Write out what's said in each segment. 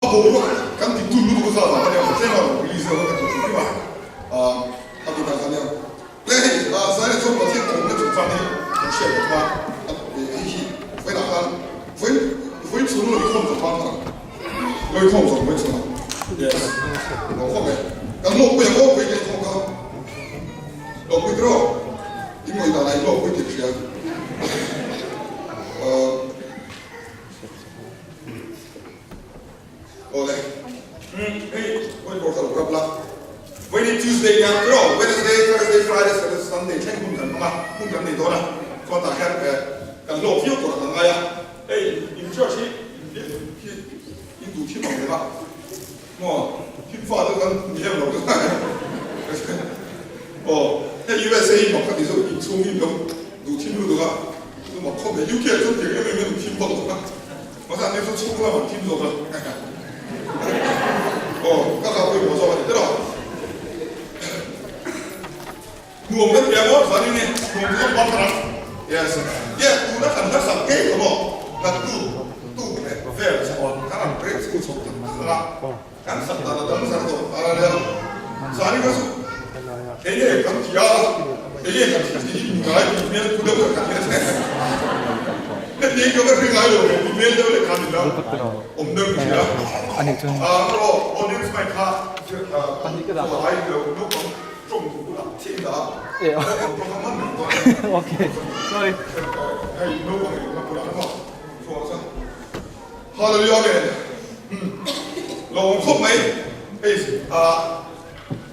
A boruak kan ti tul lutuk a zah vang a nia, tlem a rawn release deuh a ka ti hrim hrim a, a ti dan kha nia. Le hei Zaina chuan Pathian kawmna chungchang hi kan hriat loh kha hei hi vawiinah khan vawiin vawiin chhung lo inkhawm zawng khan khan lo inkhawm zawng vawiin chhung a yes lo khawm e kan lawkpui ang aw vawiin kan inkhawm kha lawkpui tiraw i ngawi danah in lawkpui tih ka hria. Awle. Hei, whiteboard kha lo grab la. Vawiin Tuesday nia, tiraw? Wednesday, Thursday, Friday, Saturday, Sunday thleng hun kan hmang a, hun kan nei dawn a. Chuan tah hian kan hlawk viau tur a kan ngai a. Hei, in church hi hi in duh thim ang reng a. Maw, thim fa chu kan ni em lo chu. Aw, hei USA hi mak ka ti zawk, inchhung hi in lo duh thim lutuk a. Chu mak khawp mai, UK ah chuan tiang em em in an thim vak lo a. Mahse an ni chu chhung lamah an thim zawk a. Aw, ka kal pawimawh zawk a ni tiraw? Nuam kan ti a maw? Chuan in nuam chu kan bang thar ang. Yes. Yes, tuna kan hla sak ngei kha maw? Kan tu tuk leh vel chho kan rawn break chho chho tak tak ang a. Kan sak dan a dang zar tawh a nia. Zani kha chu eng nge kan ti a, eng nge kan ti tih hi ngai tih hmel pu deuh kan nia che. Heti ka va hre ngai lo ve tih hmel deuh leh khan ila awm deuh ka hria. Ah aw audience mic kha khaw ai lo naupang tawng duh bulah chiah in dah a, naupang tawng kha man reng dawn a nia. Hei naupang in awmna bulah emaw chuan chuan. Hallelujah Amen Lawm khawp mai hei ah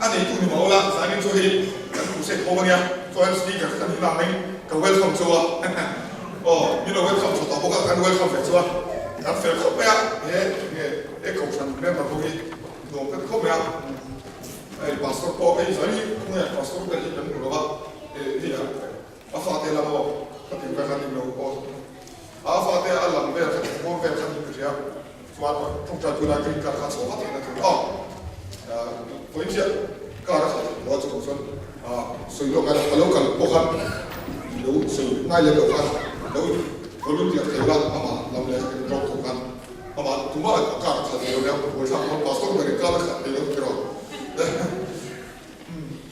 a neitu ni mah ula zanin chu hei kan crusade ho ania chuan speaker kha kan inah mai ka welcome chu a aw min lo welcome tha tawh bawk a kan welcome ve chu a kan fel khawp mai a he nge he kohhran member ho hi nuam ka ti khawp mai a hei pastor pawh hei zai hi khawnge pastor ber hi kan hmu lo va hei a fate lam aw ka ti ve khan in lo aw. A fate a lang vel kha thingkawr vel kha niin ka hria. Chuan ṭawngṭai pui lai green card kha chhuah vat theihna tur a vawiin chiah car a khalh theih tawh a chuvang chuan sawi lawk a lo kal pawh khan lo sawi ngai lem loh khan lo volunteer thei la amah lam leh kan drop tur khan amah tumah car a khalh thei lo nia buaithlak dawn pastor berin car a khalh thei lo tiraw.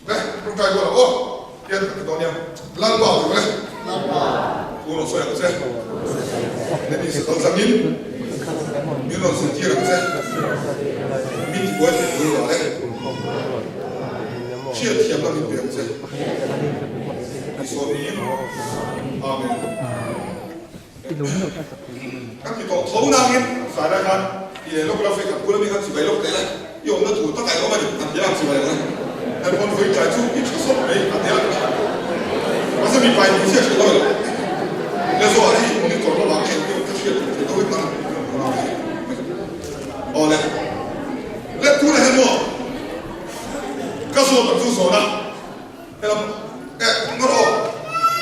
Le, ṭawngṭai kual ang aw. Tian kan ti dawn nia. Lalpa tur le. Thu rawn sawi ang che. Min insa dal zangin min rawn zirtir ang che. Min tibuai thei tur vah le. Hriatthiamna min pe ang che. Isua hmingin. Amen. Kan ti tawh tho nangin zai lai khan i leh lawk la fei khat bula mi khan chibai lawk teh le i awmna tur tak a i awm a ni an ti a chibai ang kan pawn vawi tlai chu i tha sawt mai an ti a mahse mipa in hmeichhia hrilh dawn lo le zawh a hei monitor lamah ka entir ka hriat tur thei deuhin man aw le le tunah hian maw ka zawt ang chu zawhna Helam eh ngawt aw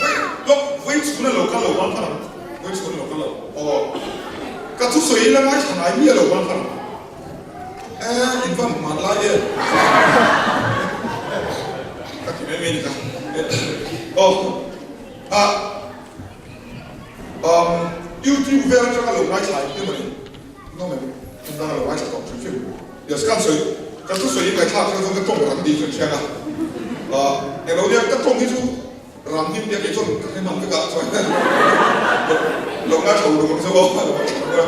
vawi lawk vawi chhun a lo kal lo bang kha lang vawi chhun a lo kal lo aw ka thusawi in la ngaithla ngai mi a lo bang kha lang eh in van hman lai em ka ti mai mai ni ka aw ah um YouTube vel atanga lo ngaithla in emaw ni no mem engdang a lo ngaithla tawh hrim hrim. Yes, kan sawi, ka thusawi in ngaihthlak kha chuan ka tawng ram tih chu an hriat a, ah englo nia ka tawng hi chu ram hnim nia kei chuan ka hre hman vek a chuan lo ngaithla uluk ang zawk a, lo ngaithla uluk a,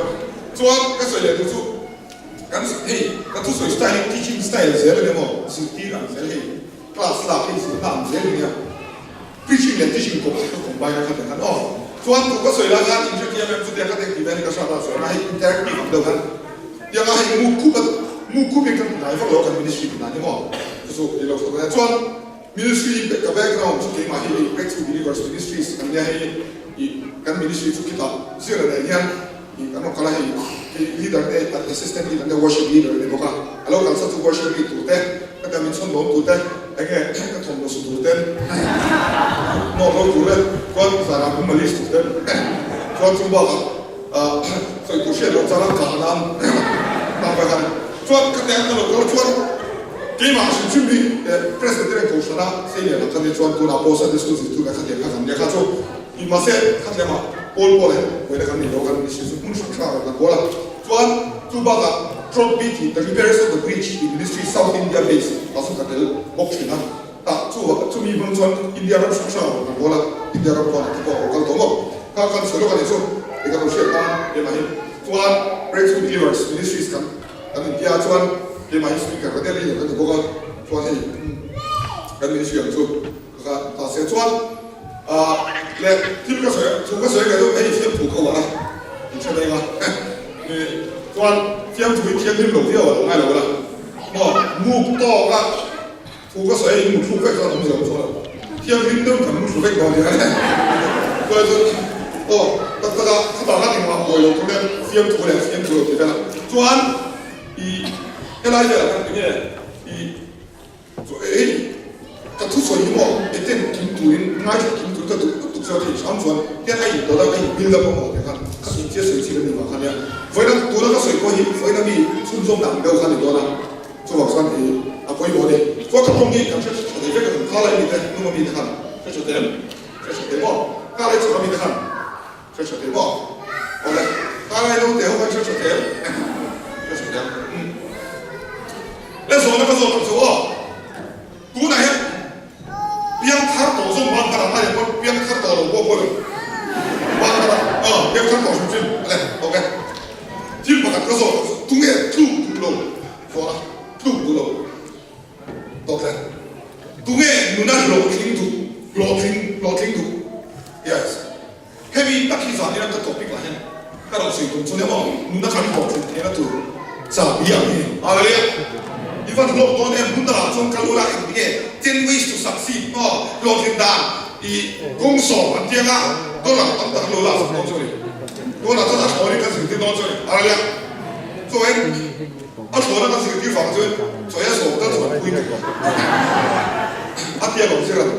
chuan ka sawi leh tur chu kan hei ka thusawi style hi teaching style zel a nia maw, zirtir ang zel hei class lak hei zirna ang zel a nia, preaching leh teaching kawp ka combine a kha tiang khan aw, chuan tu ka sawi lai khan inhrethiam em chutia ka tek tih vel hi ka hriat a chuan a hei interactive ang deuh khan. Tianga hei mu khup a mu khup hi kan hnai vak lo kan ministry tih dan hi maw chu chu ni lo chho ta chuan ministry ka background chu keimah hi hei Breakthrough Believers Ministries kan nia hei i kan ministry chu khitah zir a nen hian i kan rawn kal a hei kei leader te assistant leader te worship leader a ni bawk a a lo kal sa chu worship lead tur te ka tia min chhawn lawm tur te enge ka thawmhnaw su tur ten nawr lo tur te chuan zanah kum malis tur ten chuan chu bakah Ah, sawi tur hriat loh chang a kah nan tak vek a ni. Chuan ka teh ka lo kal chuan keimah hrim hrim hi Presbyterian Kohhrana Senior ang kha ni chuan tunah pawh Sunday School zirtu leh khatiang kha kan nia kha chu i mahse khatlema pawl pawl hian buaina kan nei lo kan ni si chu hmun hrang hrang a rawn lang kual a. Chuan chu bakah. Trump tih The Repairers of the Breach tih ministry South India base ah sawn ka tel bawk thin a. Tah chu chumi hmang chuan India ram hrang hrang a rawn kal bawl a, India ram pawnah te pawh a rawn kal tawh maw? Kha kan sawi lawk a nih chu, eng ka lo hriat nan keimah hi chuan Breakthrough Believers Ministries kan kan intia chuan keimah hi speaker ka nia leader ka ni bawk a, chuan hei kan ministry ang chu ka kha ta se chuan ah leh thil ka sawi thu ka sawi leh deuh hei fiamthu ka uar a, in hre daih a chuan fiamthu hi thianghlim lo viau a lo ngai lo la maw muk tawk a. Thu ka sawi in muthluk vek chuan awm zia awm chuan lo. Thianghlim deuh kan mutthlu vek dawn nia. Chuan chuan aw tak tak a khutah khan engmah buai lo tur leh fiamthu leh fiamthu lo ti vel a. Chuan i helai velah khan enge i chu hei ka thusawi hi maw eten kim turin ngaithla kim turin ka duh lutuk chuan hei hram chuan hian a indawlh a a in build up a maw tih khan ka inchhia sawi chi ka ni vang kha nia. Vawiina tuna ka sawi pawh hi vawiina mi chhunzawmna ang deuh kha a ni dawn a. Chuvang chuan i a pawimawh a ni. Chuan ka tawng hi kan hre tha thei vek a, kan khalai mite, nunga mite khan hre tha tem, hre tha thei maw? Khalai chhaka mite khan hre tha thei maw? Awle, khalai lo te ho khan hre tha tem, hre tha tem. Umm. Le zawhna ka zawt ang chu aw. Tunah hian piang thar tawh zawng bak khan a pawn piang thar tawh lo pawh pawh lo bak khan a piang thar tawh hrim hrim ale ok thil pakhat ka zawt tunge tluk duh lo zawh a tluk duh lo tawh tle tunge nuna hlawhtling duh hlawhtling hlawhtling duh yes Hemi tak hi zanin a ka topic ah hian ka rawn sawi tum chu nia maw, nuna kan hlawhtlin theihna tur chahbi ang hi. Hallelujah! I van hlawk dawn em? Hmun dangah chuan kal ula engti nge ten ways to succeed maw, hlawhtlin dan i kawng sawm an tiang a, dollar tam tak lo lak dawn chu a ni. Tunah chuan a thlawn in kan zirtir dawn chu a ni. Hallelujah! Chuan a thlawn a kan zirtir vang chuan chawi a sawm tal chuan pui tur a tia lo zir a ni.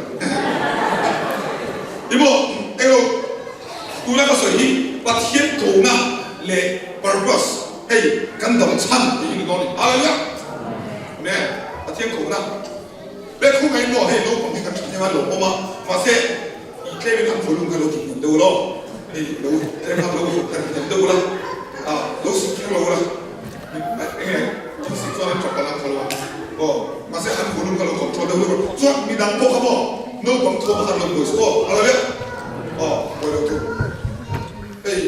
Ni maw? Englo, tuna ka sawi hi Pathian kohna leh purpose, hei kan dam chhan tih hi ni dawn a ni. Hallelujah! Amen. Pathian kohna leh thu mai maw hei naupang hi kan tha hnem a lo awm a, mahse i tlemin an volume kha lo tih hniam deuh ulaw, hei lo tlem kha lo herh hniam deuh ula, ah lo sik kher lo ula, enge thil sik chuan an tap palh ang kha lo a, aw mahse an volume kha lo control deuh deuh ula, chuan midang pawh kha maw naupang thawm a khan lo buai suh aw, a lo leh aw buai lo thung hei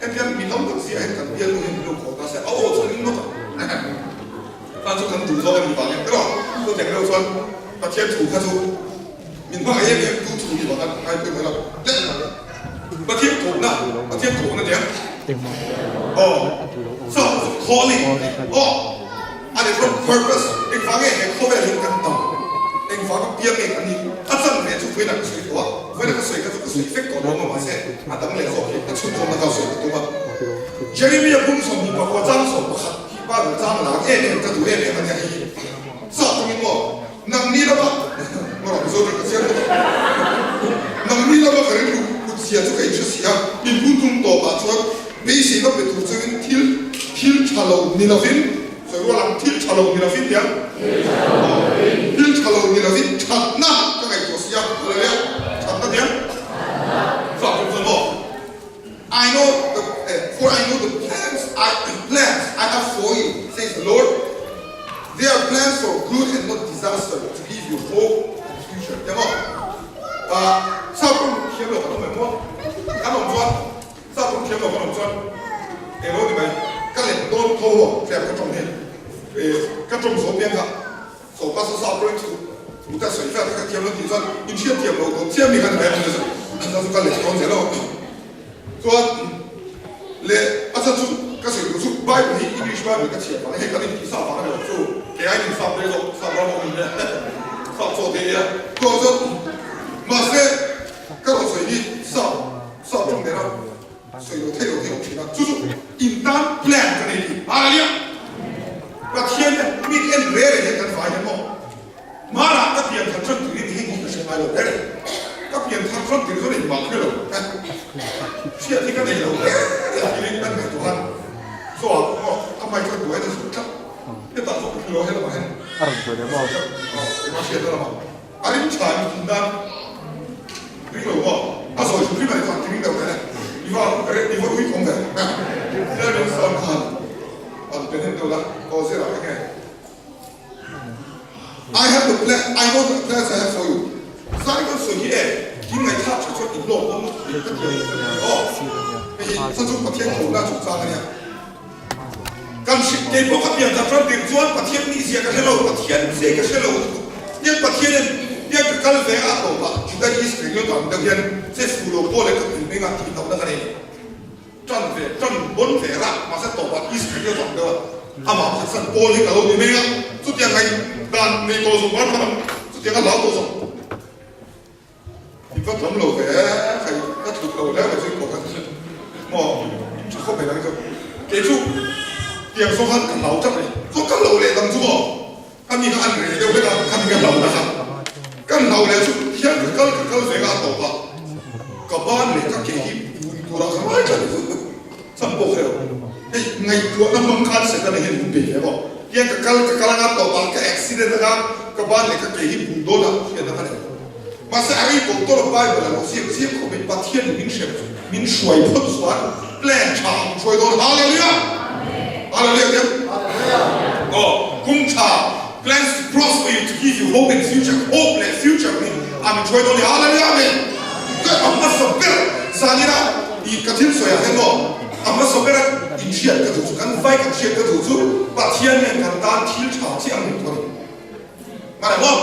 em hian mi tam tak zia hian kan bialnu hian min lo khaw ta se a aw chu a ring ngawt ang tan chu kan duh zawk a ni vang em erawh chutiang deuh chuan Pathian thu kha chu min hmangaih em em tu thu ni vang a ngai pawimawh lo leh Pathian kohna Pathian kohna nia aw so calling aw a ni chuan purpose engvang nge he khawvel hi kan dam engvang a piang nge kan nih a chan ve chu vawiinah ka sawi tawh a vawiinah ka sawi kha chu ka sawi vek tawh lo a mahse a dang leh zawk hi a chhunzawmna kha sawi ka tum a Jeremiah bung 29 chang 11 hi Bible chang lar em em ka duh em em a nia hei hi Sa tawngin maw nangni lama maw Mizo tawng ka chhiar bawk a, nangni lama ka rilru kut zia chu ka inhre si a, in hun tum tawpah chuan beiseina pe tur chungin thil thil tha lo ni lovin, sawi rual ang, thil tha lo ni lovin tiang, thil tha lo ni lovin thatna ka ngaihtuah si a, hallelujah, thatna tiang, sa tawng chuan maw I know the for I know the plans I plans I have for you says the Lord they are plans for good and not disaster to give you hope and future tia maw ah sap rawng thiam lo kan awm em maw kan awm chuan sap rawng thiam lo kan awm chuan eng lo ni mai ka let dawn tho maw tlem ka tawng hi ka tawng zawh piang kha Sawpa sa sa pawhin thu thu te sawi fiah te ka thiam lo tih chuan in hriat thiam lo tawp chiam mi kha ni mai ang chu chu ka let dawn zel a chuan leh a chan chu ka sawi duh chu Bible hi English Bible ka chhiar vang hei kan intih sa vang a ni lo chu kei aiin sap te zawk sap ram awm in nia sap chaw te nia chuan chuan mahse ka rawn sawi hi sap sap tawng nena Sawi lo thei lo thei awm thin a, chu chu in tan plan ka nei tih Hallelujah! Pathian hian min en re re hian kan vai hian maw hmanah ka pian thar tan turin heng hi ka hre ngai lo re re, ka pian thar tan tur chuan engmah ka hre lo eh, hriat hi ka nei lo re re a tirin kan ngaihtuah a, chuan maw a hmai chuan buai na zut tlat, hetah chuan ka hre lo helamah hian A rawn sawi leh maw? Engmah hriat na lamah. A ring tha in thin nan ring lo maw? A zawi hrim hrim a ni chuan ti ring deuh teh le. I va i va ui khawm ve. Tlem in sound khan. Ben en deuh la, aw zir ah enge I have the plan, I know the plans I have for you. Zai kan sawi hi e, thil ngaihthlak tha chuan in lawm awm lutuk in ka ti ang aw. Hei hi sa chu Pathian thlawhna chungchang a nia. Kan hrilh kei pawh ka pian tak ram tir chuan Pathian nih zia ka hre lo, Pathian zia ka hre lo lutuk. Tiang Pathianin tiang ka kal ve a tawpah Juda Isriel ang deuh hian che fu lo pawh leh ka tui hmingah tih hlauhna ka nei. Tan ve, tan bawn ve rah, mahse tawpah Isriel ang deuh a amah phatsan pawl hi ka lo ni mai a, chutiang ngaihdan nei tawh zawng ban khan chutiang a hlau tawh zawng. I va tham lo ve khai ka thut lo hle mai chu i kawk a maw tha khawp mai nang chu kei chu tiang zawng khan ka hlau tlat mai chuan ka lo leh dang chu maw ka mi kha an reh deuh vek a kha mi ka hlau na kha ka hlau leh chu hian ka kal ka kal ve a tawp a ka ban leh ka ke hi bun tur ah ka ngai tlat chhan pawh kha hei ngaihtuahna hmang khan setana hian min bei hle maw hian ka kal ka kal anga tawp ah ka accident anga ka ban leh ka ke hi bun dawn ah hriatna ka nei. Mahse a rei tawh tawh lo Bible a lo ziak chiang khawp in Pathian in min hrem chu min hruai phawt chuan plan tha a min hruai dawn Hallelujah Hallelujah diam Aw kum tha plans to prosper you to give you hope and future hope leh future min a min hruai dawn ni Hallelujah Amen Chuan a hmasa ber zanina i ka thil sawi ah hian maw a hmasa ber a in hriat ka duh chu kan vai kan hriat ka duh chu Pathian hian kan tan thil tha chiah a min tuah ni. Mah maw?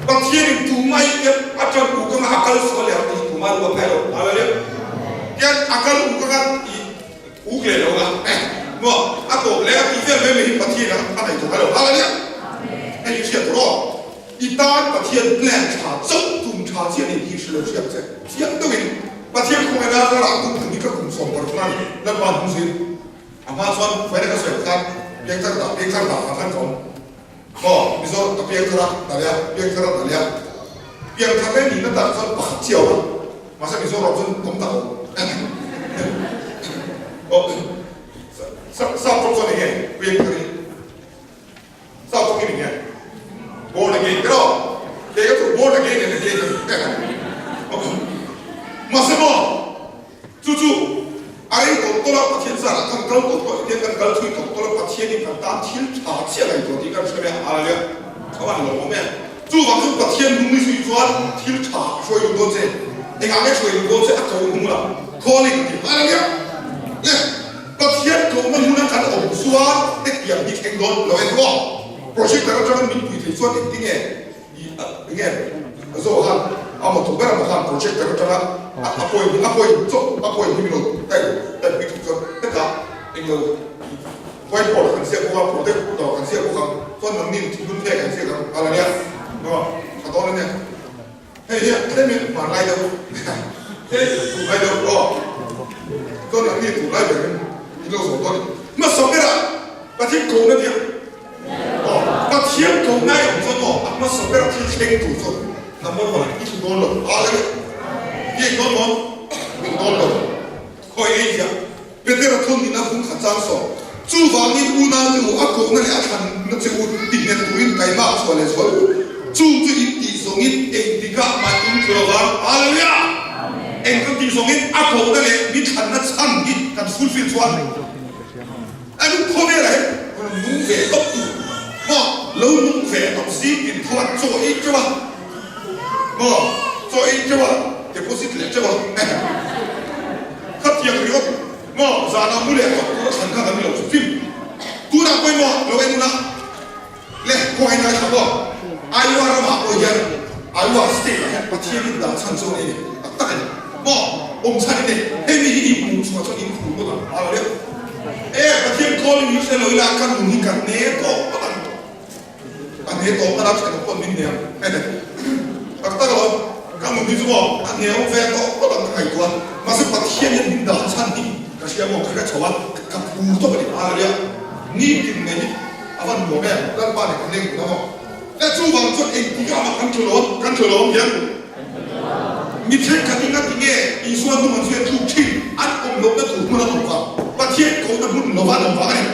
Pathianin tumah hi tiang a tan u kanga a kal sual leh ang tih hi tumah ruat ngai lo. Hallelujah. Tiang a kal u kanga i uk leh lo nga eh maw a tawp leh a tih vel mai mai hi Pathian a a ngaihtuah ngai lo. Hallelujah. Hei hi hriat tur aw. I tan Pathian plan tha chauh tum tha chiah nih hi hre lo hriat che. Chiang deuhin Pathian khawngaihna a rah tum tum hi ka kum sawm par thung a ni. Lalpa hnung zir. A hma chuan Faina ka sawi ang khan piangthar dah piangthar dah ang khan ka awm. Aw, Mizo ka piangthar a, Dalia, piangthar a, Dalia. Piangthar leh nihna tak chuan pakhat chiah awm a, mahse Mizoram chuan awm tak lo. Aw, sap tawng chuan eng nge piangthar hi? Sap tawng in eng nge? Born again, kero? Kei ka chu born again and again ka ni. Mahse maw? Chu chu a rei tawh tawlh a, Pathian zarah kan kal tawh tawh hian kan kal thui tawh tawlh a, Pathianin kan tan thil tha chiah ngaihtuah tih kan hre mai a, Hallelujah! A van lawmawm em! Chuvang chu Pathian hnung ni zui chuan thil tha a hruai duh dawn che, engah nge hruai duh dawn che a ko hnung la, calling a ti, Hallelujah! Le Pathian kohna hmuna kan awm chuan hetiang hi thleng dawn lo en maw? Projector atanga min pui thei chuan engtinge? Enge zawh khan a motor ber amaw khan projector atanga a point a point chawp a point hi min lo type type pui thuk chuan hetah englo whiteboard ah kan ziak bawk a projector ah kan ziak bawk ang chuan nangni thinlung phek an ziak ang a la nia maw tha dawn ania hei hi tlemin hmanlai deuh hei tunlai deuh aw chuan nangni tunlai berin in lo zawh dawn hmasa berah Pathian kohna nia. Aw, Pathian kohna i awm chuan aw, a hmasa ber thil thleng tur chu number one i thlu dawn lo. Hallelujah! I eng dawn maw? I eng dawn lo. Khawi ei ziah. Petera thun in a hung khat chang sawm. Chuvangin unau te u, a kohna leh a thlanna che u tihnghet turin kaimah chhuah leh zual u. Chung chu in tih zawngin engtikah mah in thlu lo vang. Hallelujah! Eng kan tih zawngin a kohna leh mi thlanna chhan hi kan fulfill chuan. A nu khawvel ah hian rawn nung ve tawp tu maw lo nung ve tawp zing in tho a chaw ei teuh a maw chaw ei teuh a deposit leh teuh a khatiang ringawt maw zan ah mu leh tawp tur a thlan kha kan ni lo chu film tunah pawimawh lo en ula le khawngaih ngai thla maw Iowa ramah pawh hian Iowa state ah hian Pathian in dah chhan chu a nei ni tak tak a ni maw awm chhan in nei hei mi hi in hmuh chhuah chuan in hmuh ngawt ang a lo deuh e Pathian calling hi hre lo ila ka nun hi ka hne tawh ngawt ang ka hne tawh ngawt ang ṭhenawm pawh min hne ang tak tak alawm ka nun hi chu maw a hne awm ve tawh ngawt ang ka ngaihtuah mahse Pathian hian min dah chhan hi ka hria maw ka hre chho a ka phur tawp a ni a lo deuh nitin nei hi A van nuam em? Lalpa nen kan leng dun a maw? Le chuvang chuan engtik ah mah kan thu lo a, kan thu lo ang hian mi thenkhat in a ti nge Isua hnung an zui a tluk thin, an awm lohna tur hmun an awm vang, Pathian kohna hmun lova an awm vang a ni.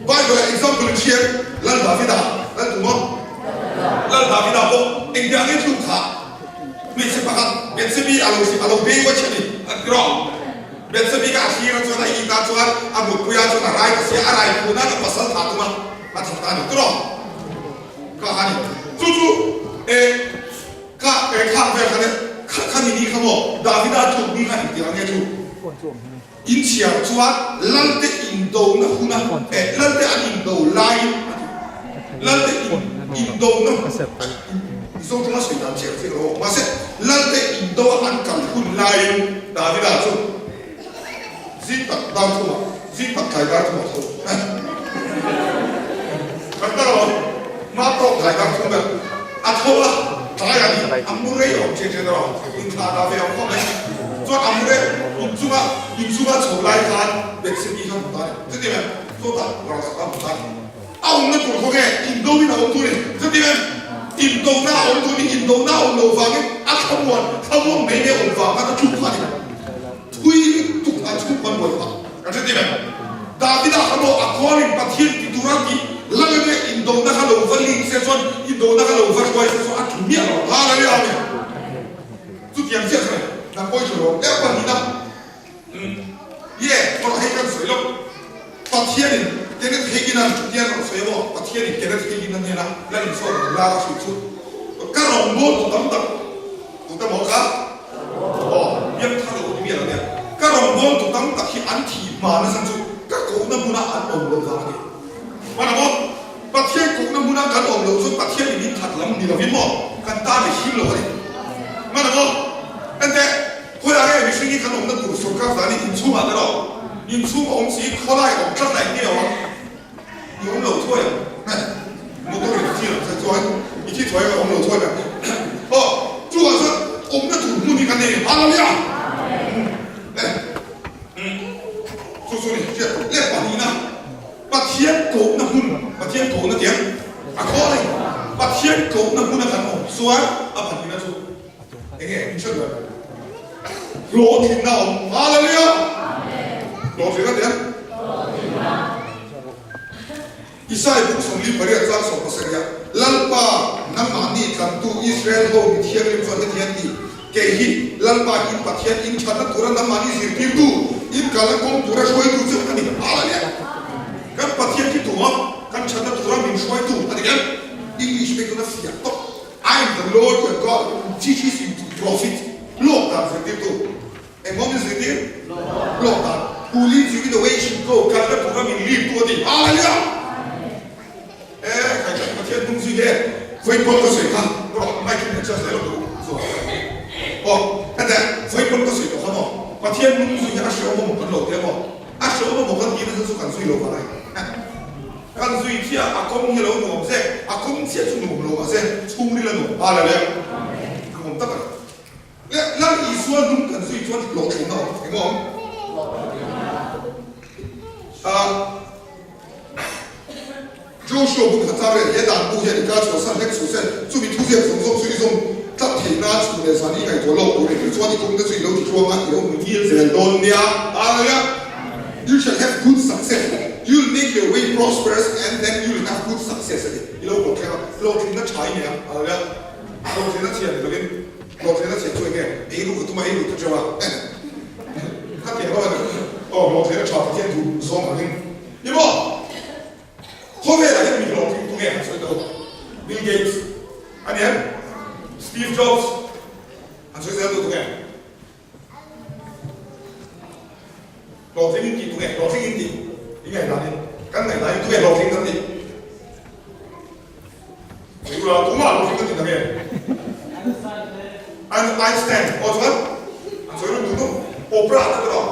Bible ah example in hriat Lal Davida, Lal tu maw? Lal Davida pawh engtiang nge tluk kha hmeichhe pakhat Bethsebi a lo a lo bei va chhe ni, an ti rawh. Bethsabe kha a thlir a chuan a it a chuan a mutpui a chuan a rai ta sia, a rai phu nan a pasal tha tum a, a that ta a ni tawh kha a ni. Chu chu e kha e kha vel kha kha kha ni ni kha maw Davida tluk ni kha engtiang ang nge tluk? Inchhiar chuan Lalte indona huna eh Lalte an indo laiin a ti. Lalte in indona Mizo tawng a sawi dan chiah chiah lo mahse Lalte indo a an kal hun laiin Davida chu zing tak dar thumah zing tak tlai dar thumah tho eh kan ta lo hma tawk tlai dar thum ber a tho a tlai a ni a mu rei awm chiah chiah erawh inthlah dah ve ang khawp mai chuan a mu rei inchunga inchunga chho lai khan Bethsebi kha hmu ta a ni chuti mai chutah ralkhat a hmu ta a ni. A awmna tur khaw nge indoin a awm tur ni? Chuti em? Indona a awm tur ni, indona a awm loh vangin a thlamuan, thlamuang mai mai a awm vang khan a tluk kha a ni. Thui lutuk a chhuk khan buai phah. Kan hre tir em? Davida kha maw a khuarin Pathian ti tura tih lal nge indona kha lo va ling se chuan, indona kha lo va hruai se chuan a tlu miah lo. Hallelujah Amen. Chutiang chiah chuan nang pawh i tlu lo. Leh pahnihna. Umm ye erawh hei kan sawi lo. Pathianin Kenneth Hagin-a tian rawn sawi emaw Pathianin Kenneth Hagin-a hnena la insawn rawn lar a hrilh chu ka rawngbâwl tu tam tak tu te maw kha aw biak thar lo ti miah lo nia ka rawngbâwl tu tam tak hi an thih hma nasa chu ka kohna hmuna an awm loh vang a ni. Hmana maw Pathian kohna hmuna kan awm loh chuan Pathianin min that lam ni lovin maw kan tan leh him lo a ni. Hmana maw enteh. Khawiah nge mihring hi kan awmna tur sorkar dan hi inchhungah te rawh, inchhung a awm si, khawlai awm tlat a eng nge awm ang? I awm lo thuai ang. Motor in a thi ang che chuan i thi thuai ang a awm lo thuai ang. Aw, chuvang chuan awmna tur hmun hi kan nei Hallelujah! Eh, chu chu ni hriat tur leh pahnihna Pathian kohna hmun, Pathian kohna tiang a khaw a ni. Pathian kohna hmuna kan awm chuan a pahnihna chu Enge in hre duh? Hlawhtlinna a awm. Hallelujah! Hlawhtlinna ti a? Isai buk 48 chang 17 ah, Lalpa, nangmahni tlantu Israel ho mi thianghlim chuan heti hian ti, Kei hi Lalpa in Pathian in thatna tura nangmahni zirtirtu, in kalna kawng tura hruaitu chu ka ni. Hallelujah! Kan Pathian khi tua kan thatna tura min hruaitu a ni em? English phei chuan a fiah tawp. I am the Lord your God who teaches you to profit, Lawk dan zirtirtu. Engmawm in zirtir? Lawk dan. Who leads you in the way you should go, kalna tura min lead tu a ti. Hallelujah! Eh, kai kan Pathian hnung zui he, vawi pawn ka sawi kha, rawh mic in adjust leh lo tu chu. Aw, hete, vawi pawn ka sawi tawh kha maw? Pathian hnung zui hi a hreawm amaw kan lo ti amaw? A hreawm amaw kan tih nasa chu kan zui lo vang ai. Kan zui chiah a kawng hi a lo nuam zek, a kawng chiah chu nuam lo mahse chhungril a nuam hal a nia, nuam tak a ni. Leh Lal Isua hnung kan zui chuan hlawhtlinna awm eng awm? Ah, Joshua bun kha char rel he dan bu hian i kar chhuahsan hlek suh se, chumi thuziak zawng zawng chu i zawm tlat theih nan chhun leh zan i ngaihtuah lawk tur eng chuan i kawngte chu i lo ti tluang a, i lo hmu ngil zel dawn nia. Hallelujah! You shall have good success, you'll make your way prosperous and then you'll have good success a ti. I lo hlawh thleng a, hlawhtlinna tha i nei a, hallelujah. Hlawhtlinna chhia ni lovin, hlawhtlinna chhia chu enge? Ei luh ka tum a, ei luh ka teuh a, ka ti ang a ni. Aw, hlawhtlinna tha Pathian duh zawng angin ni maw? Khawvelah hian mi hlawhtling tu nge han sawi ta lo? Bill Gates a ni em? Steve Jobs han sawi zel duh tu nge? Hlawhtling in tih tu nge? Hlawhtling in tih i ngaihdan in kan ngaihdan in tu nge hlawhtling kan tih? Tura tumah hlawhtling kan tih na nge? Einstein aw chuan an sawi reng duh duh Oprah te pawh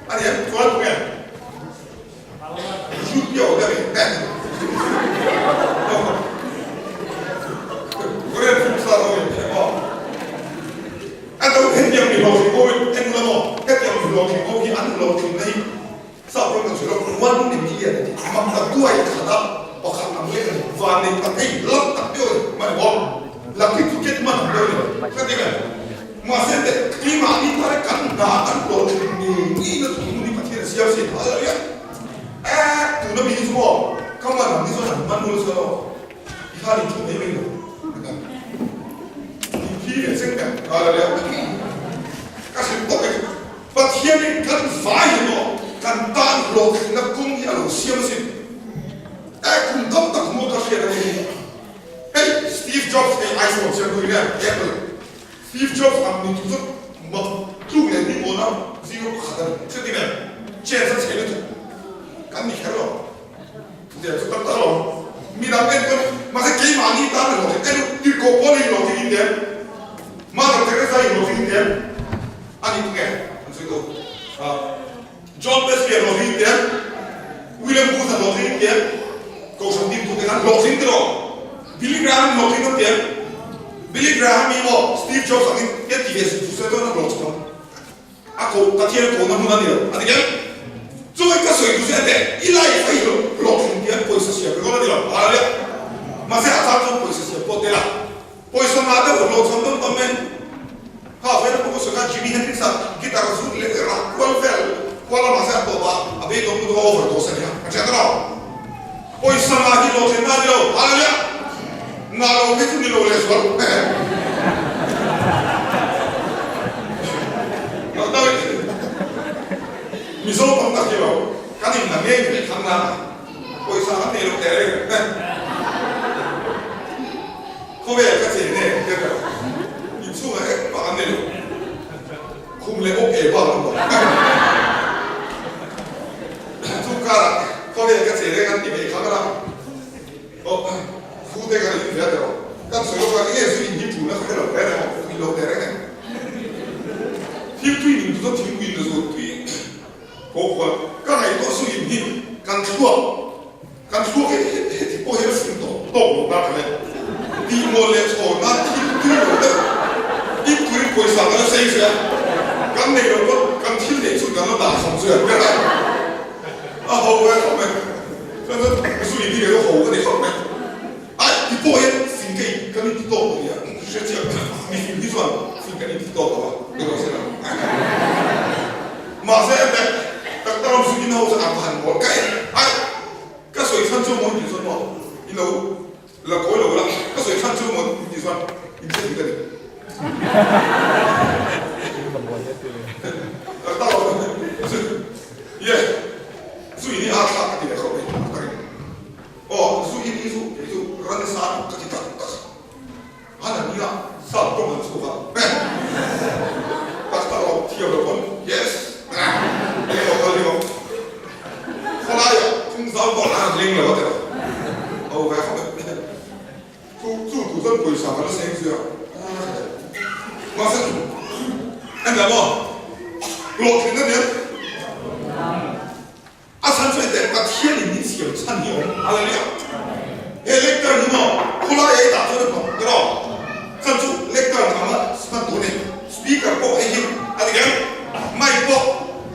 a ni em? Chuan tu nge? Eh, tuna mi hi chu maw ka man ang hi chuan an man nul chuan aw i khan in thu mai mai lo in thi ve cheng ber ka la leh ka hrilh tawk e Pathianin kan Kan tan hlawhtlinna kawng hi a lo siam asin. E kum tam tak hmuh ka hriat a ni hi. Hei Steve Jobs hei iPhone siamtu hi nia Apple. Steve Jobs ang ni chu chu mak tluk leh hnim awna zero pakhat a ni. Chuti nen chance a chhe lutuk kan ni kher lo. Chutiang chu tak tak lo. Midang enkawl mahse keimahni tan a hlawhtling en tirhkoh pawl hi hlawhtling in tem. Mother Teresa hi hlawhtling in tem. A ni tunge an sawi tawh. John Wesley a hlawhtling in tem. William Booth a hlawhtling in tem. Kohhran dintute khan hlawhtling tiraw. Billy Graham hlawhtling an tem. Billy Graham hi maw Steve Jobs angin hian ti ve suh suh se chuan a hlawhchham ang. A koh Pathian kohna hmun a ni lo. A ti kher. Chuan ka sawi duh zet e, i life a i hlawhtling tih an pawisa siam ringawt a ni lo. Hallelujah. Mahse a chang chuan pawisa siam pawh tel a. Pawisa ngah deuh hlawhchham dawn tam e. Kha vela pawh ka sawi kha Jimi Hendrix a guitar a zut leh rak kual vel kual a mahse a tawp a, a beidawng lutuk a overdose a nia. Ka hriat a lo. Pawisa ngah hi hlawhtlinna a ni lo. Hallelujah. Ngah lo phei chu ni lo leh zual. Mizo tam tak hi lo kan in la ngei thei thlang na pawisa kan nei lo teh reng reng. Khawvel ka che nge ka ber inchhungah engmah an nei lo. Khum leh awk ei bak an awm. Chu karah khawvel ka che reng an ti ve kha ka Aw, zu te kan in ve a tiraw? Kan sawi lawk a, enge zu in hi ṭulna ka hre lo reng reng aw, in lo teh reng em? Thil tui ning chu chuan thingpui in a zu tui ko khual ka ngaihtuah zu in hi kan thluak kan thluak hi heti pawh hian a fing tawh tawk lo na ka le. Tihmual leh chhawn nan thil tui lo deuh in turin pawisa kan la seng zui a, kan nei lo pawn kan thil neih chu kan la dah chhawm zui a, ber a a ho ve khawp mai. Chuan chuan zu in hi kei ho ka ni khawp mai. Ai ti pawh hian fing ka in kan inti tawk lo nia, hre chiang mi fing hi chuan fing kan inti tawk lo a, ni rawh se la. Mahse emaw tak tak ram zu in ho chu an va han mawl ka en ai ka sawi chhan chu maw tih chuan maw i lo la kawi lo la ka sawi chhan chu maw tih chuan in hre dik a ni. Tak tak ram zu ye. Zu in hi a thlak ka ti leh khawp mai tak takin. Aw zu in hi zu kei chu ransa ka ti tak tak a. An ania sap tawng an chhuk a eh tak tak lo thiam lo pawn yes eh eng aw kal hi aw khawlaiah thung zau pawh an leng lo a ti lo ho ve khawp e chu chu tur chuan pawisa kan la seng zui a mahse engah maw hlawhtlinna nen A chhan chu hete Pathianin min siam chhan hi a awm. Hallelujah! He lectern hi maw khulai a i dah chuan a hnawk ta lo. Chhan chu lectern ang a hman tur a ni. Speaker pawh hei hi a ni kher. Mic pawh,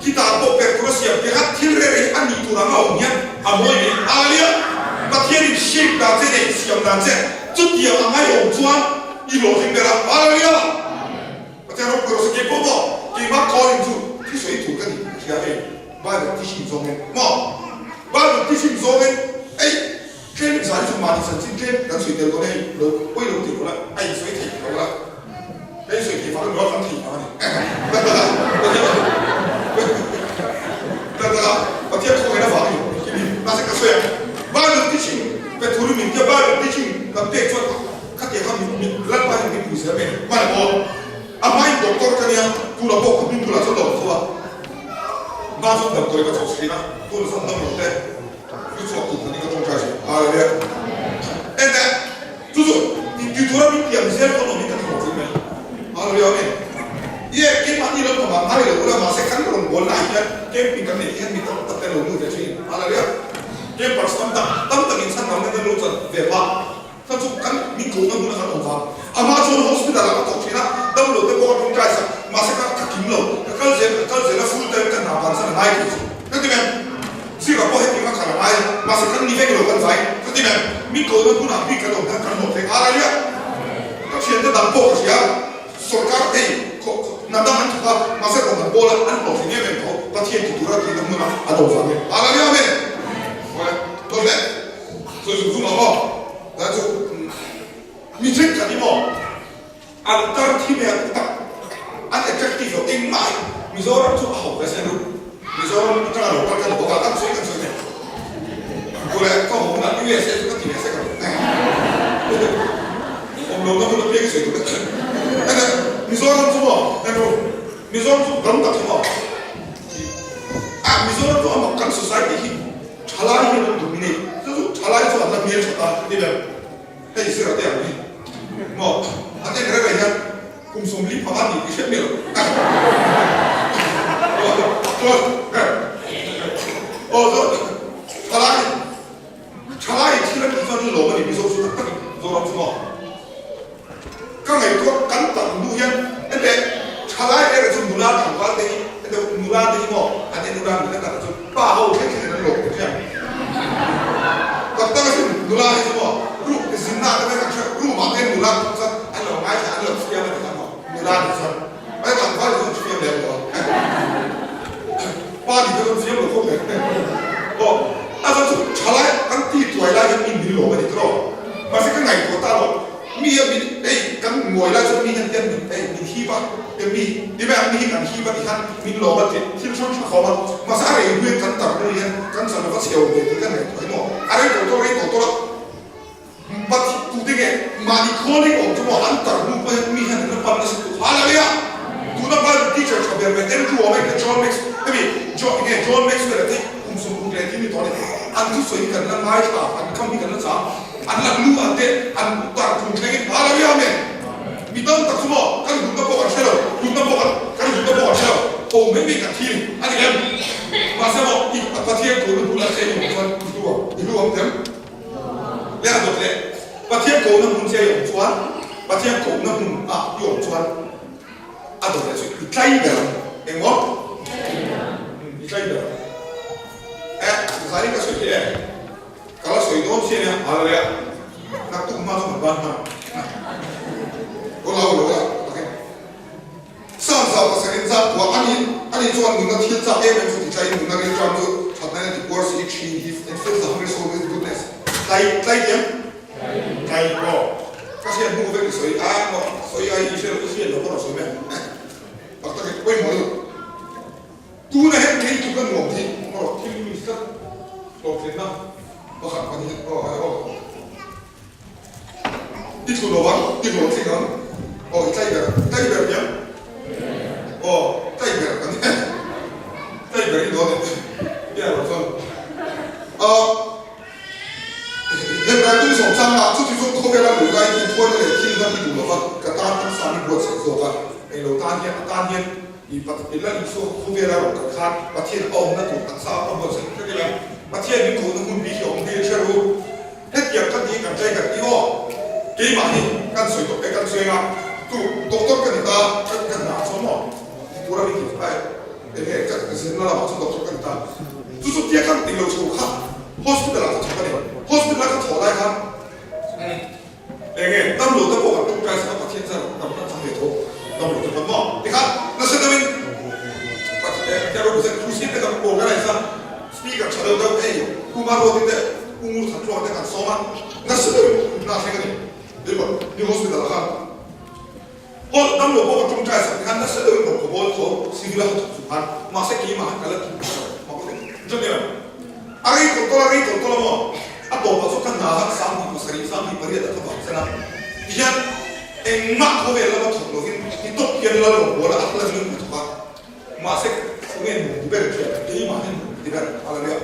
guitar pawh perh tur a siam piah kha thil reh reh hi a nih tur ang a awm hian a mawi mai. Hallelujah! Pathianin shape dan che nei, siam dan che chutiang ang a i awm chuan i hlawhtling ber a. Hallelujah! Pathian ropui rawh se keipawh maw keimah calling chu thusawi tur ka ni ka hria hei Bible teaching zawngin maw Bible teaching zawngin ei tlem in zai chu mahni chanchin tlem kan sawi tel dawn hei lo pawi lo tih lo la a insawi thei lo la ka insawi thei vang emaw kan thei vang a ni tak tak a Pathian tak tak a Pathian khawngaihna vang a ni kimi mahse ka sawi ang Bible teaching pe turin min tia Bible teaching kan pek chuan Khatiang kha min Lalpa hian min pui zel mai hman maw? A hmain doctor ka nia, tunah pawh ka hming bulah chuan lo tho a, hma chuan damdawi ka chawh thin a, tunah chuan dam lo te lu chhuak tur khanin ka tawngtai thin. Hallelujah. Enteh, chu chu ti tura min pian zel dawn awmin ka thaw thin mai. Hallelujah Amen. Ie, keimahni lo pawh mah ngai lo ula, mahse kan rawn bual naah hian camping kan neih hian mi tam tak te lo lut ve thin. Hallelujah. Campers tam tak, tam takin chhan dang nen an lo chan ve phah. Kha chu kan min kohna hmun a kan awm vang. Amah chuan hospital ah ka thawk thin a, damlo te pawh ka tawngtai sak, mahse ka ka kim lo, ka kal zel ka kal zel a full time ka hna ban san a ngai thei chu. Ka ti mem, zirah pawh hetiang a kal a ngai, mahse kan ni vek lo kan vai. Ka ti mem, min kohna hmunah bik kan awm hian kan hlawh thei nghal a nia. Ka thiante dang pawh ka hria, sorkar ei khaw hna dang an thawk a, mahse rawn an bawl a, an hlawh thei em em tho, Pathian ti tura tihna hmunah an awm vang e. Hallelujah Amen. Awle, dawt le. Sawi zung zung ang aw. Dah chu mi thenkhat hi maw an tar thi mai an tak an attractive lo engmah hi Mizoram chu a ho ve se ru. Mizoram. Mizoram atanga lo kal ka ni bawk a, kan sawi kan sawi nen. Kule ka awm hunah USA chu ka ti ve sek ang. Awm lohna hun apiang i sawi tur a. Enge Mizoram chu maw? Eng Mizoram chu ram tak hi maw? A Mizoram chu a mak kan society hi thalai hian an dominate. Chu chu thalai chu an la hmel that a ti ber. Hei sir a te ang hi maw? An en reng reng hian kum 45 ni tih hriat miah lo. Chuan aw chuan thalai thalai thil a tih chuan lawm a ni Mizo chu tak takin Zoram chu maw? Ka ngaihtuah kan tam hnu hian hete thalai erawh chu nula tlangval te hi hete nula te hi maw an en nula nula tak chu pa ho thleng thlengin an lawm ta chiang. Tak tak asin nula hi chu maw room zinna te vek an hre room ah te nula thawk chuan an lo ngaithla an lo fiam a ti kha maw nula nih chuan mai tlangval hi chu an fiam lem lo a pa nih te chu an fiam lo khawp mai aw a chuan chu thalai kan ti tuai lai hian mi min lawm a ni tawh mahse ka ngaihtuah ta lo. Mi a min ei kan ngawi lai chuan mi hian hian min ei min hip a e mi ti mai ang mi hi kan hip a ti khan min lawm a ti thil hrang hrang khawm a mahse a rei hnuin kan tar hnu hian kan chan lova chhe awm ve tih kan ngaihtuah hi maw a rei tawh tawh rei tawh tawh a Pathian tute nge mahni calling awm chu maw an tar hnu pawh hian mi hian an la pan nasa tu Hallelujah tuna Bible teacher tha ber ber Andrew awm e John Max hemi John nge John Maxwell a te kum 60 leh thil ni tawh a ni an thusawi hi kan la ngaithla an kam hi kan la chang An la lu an te an tar thung thlengin Hallelujah Amen. Mi tam tak chu maw kan hutna pawh kan hre lo, hutna pawh kan kan hutna pawh kan hre lo, ho mai mai kan thi a ni em? Mahse maw i Pathian kohna hmun a che i awm chuan i hlu ang, i hlu ang them leh a dawt leh Pathian kohna hmun che i awm chuan Pathian kohna hmun a i awm chuan a dawt leh chu i tlai ber ang engmaw? I tlai ber ang. Eh, zai ka sawi thei em? Ka la sawi dawn chian e, Hallelujah. Naktuk hma chu kan ban hman ang. Aw lo lo la, tak e. Psalm zau pasarin zat kuah a ni, ani chuan nunna thil chak em em chu ti tlaiin nunna rilṭam chu ṭhatna in a ti puar si ṭhin hi and fills the hungry soul with goodness. Tlai, tlai diam? Tlai, aw. Ka hriat hnu vek i sawi a, maw sawi ai i hre lo, i hriat lo pawh rawn sawi mai ang. Tak tak e, pawimawh lutuk. Tuna he thil chu ka nuam hi erawh thil mi tlat hlawhtlinna pakhat ka ni aw hai aw. I thlu lo ang, i hlawhtling ang aw i tlai ber, tlai ber hian aw tlai ber ka ni e, tlai ber i dawn e ti erawh chuan aw Hebrai tum sawm changa chuti chu khawvela luh lai hi thuaina leh thil dang i duh lova ka tan taksa mi buatsaih zawk a, englo tan hian a tan hian I Pathian la Isua khawvela rawn kal khan Pathian a awmna tur taksa a buatsaih vek ila, Pathian min kohna hmun bik hi a awm hi hre ru. Hetiang ka ti kan tlai kan ti aw. Keimah hi kan sawi tawh e kan sawi anga tu doctor ka ni ta ka ka hna ah chuan maw ti tura min ti ai enge ka zirna lamah chuan doctor ka ni ta. Chu chu tia kan ti lo chho kha hospital ah ka thawk a ni. Hospital a ka thawh lai khan Enge damlo te pawh kan tawngtai sak a Pathian chuan dam kan chang ve tho damlo te pawn maw tikhan nasa deuhin Pathian ropui chuan crusade te kan organize a speaker tha deuh deuh hei Pu Maruati te Pu Ngurthatluanga te kan sawm a nasa deuhin hna thleng a ni Labour New Hospital ah khan Hall damlo pawh kan tawngtai sak tikhan nasa deuhin rawn khaw bawl tho civil a ka thawk chung khan mahse keimah khan ka la tih lo mak ka ti chuan a rei tawlh tawlh a rei tawlh tawlh a maw. A tawpah chu ka hna kha 27, 28 ah ka vang chen a, tihian engmah khawvel lama thawk lovin ti tawp hian lal rawn bual a, a hla zing ka thawk a, mahse khawnge nuam ti ber thian keimah hian nuam ti ber a la nia,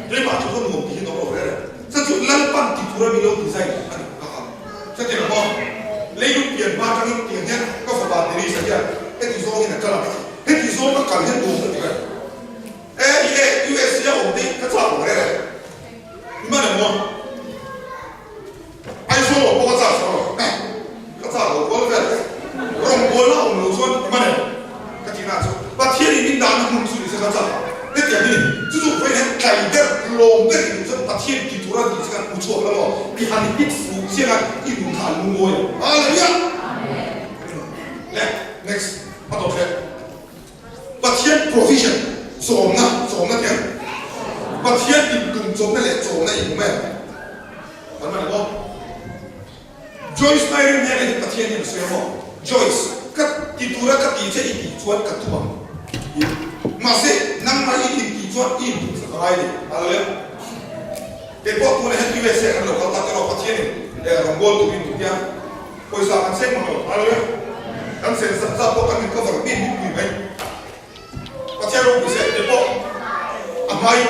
keimah chu ka nuam ti hi nawm lo reng reng, cha chu Lalpan ti tura min lo design a ni ka ha, chutiang maw leilung pian hma atangin tiang hian ka fapa Denise a hian heti zawngin a kal ang a ti, heti zawng ka kal hian nuam ka ti ber. E i e US hi a awm te ka chak lo reng reng. I man em maw? Aizawl awm pawh ka chak lo. Ka chak lo kual vel. Rawngbawlna awm lo chuan i man em? Ka tih na chu Pathian in min dahna hmun chu nise ka chak. Hetiang hi chu chu vawiin hian tlai ber, lawm ber i duh chuan Pathian ti tura tih che khan u chhuak la maw? I han hit fuh chiang a, i nun kha a lungawi ang. Hallelujah! Le, next, a tawp hle. Pathian provision, chawmna, chawmna tih ang. Pathian intum chawmna leh chawmna i hmu em? Kan man emaw? Joyce Meyer hnenah hian Pathian hian a sawi a maw? Joyce, ka ti tura ka ti che i tih chuan ka tum ang. Mahse, nangmah i intih chuan i intumsak a ngai a ni. Hallelujah. Kei pawh tunah hian USA kan lo kal ta te erawh Pathianin rawngbâwl turin min ti a, pawisa kan seng mang lo. Hallelujah. Kan sen zat zat pawh kan in cover bik bik pui mai. Pathian ropui se kei pawh a hmain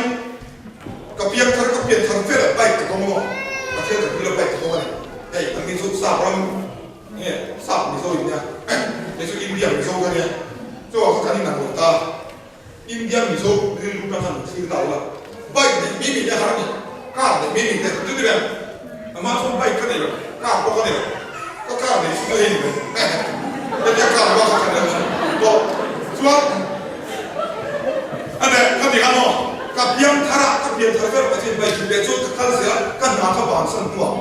ka piang thar ka pian thar vel ah bike ka dawng amaw Pathian ka pui lo bike ka dawng a ni. Hei an ni chu sap ram nge sap Mizo in nia kei chu India Mizo ka nia chuvang chu kan inang lo ta. India Mizo rilru ka hman thlir ta ula bike neih mi mi te har a ni car neih mi mi te chu ti vel amah chuan bike ka nei lo car pawh ka nei lo ka car nei chu hei ni mai hetia car bak ka nei lo tawh chuan ane ka ti kha maw ka piang thar a ka pian thar vel pathian bike hi ve chuan ka kal zel a ka hna ka bansan hnuah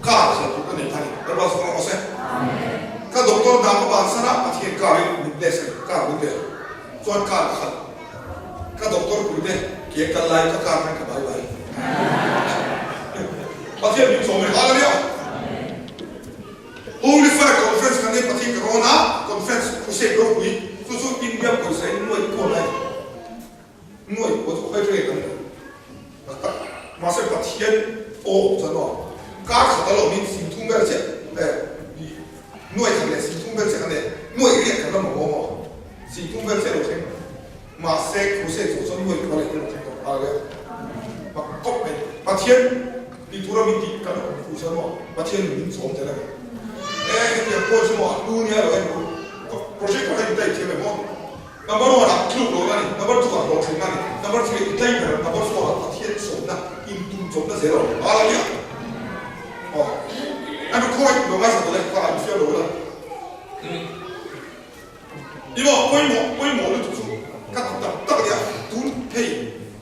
car khalh tur ka nei kha ni Lalpa chu rawh se ka doctor hna ka bansan a Pathian car in min bless a ni car min pe. Chuan car ka khalh ka doctor pui te ke kal lai ka car khan ka bai bai. Pathian min chawm rih hallelujah. Holy Fire Conference kan nei Pathian ka rawn a conference crusade ropui chu chu India pawisa in nuai kual lai nuai kual chu khawi thleng kan nei tak tak mahse Pathian aw chuan aw kar khat a lo min singthum vel chiah eh nuai khat leh singthum vel chiah kan nei nuai riat kan la mamawh maw. Singthum vel che lo thleng mahse crusade zawh chuan nuai kual leh te lo thleng tawh nghal e. Mak kawp mai. Pathian tih tura min tih kan awm fuh chuan maw Pathian in min chawm tel a ni. E hetiang pawh chu maw a hlu nia lo en ru. Project kha in type thiam em aw. Number one ah tluk lohna a ni, number two ah hlawhtlinna a ni, number three ah i tlai ber, number four ah Pathian chawmna, intum chawmna zel a awm nghal a nia. Aw. An khawi lo ngaithla tawh le, kha an fiam lo la. I maw pawimawh pawimawh lutuk chu ka ti tak tak a nia, tun hei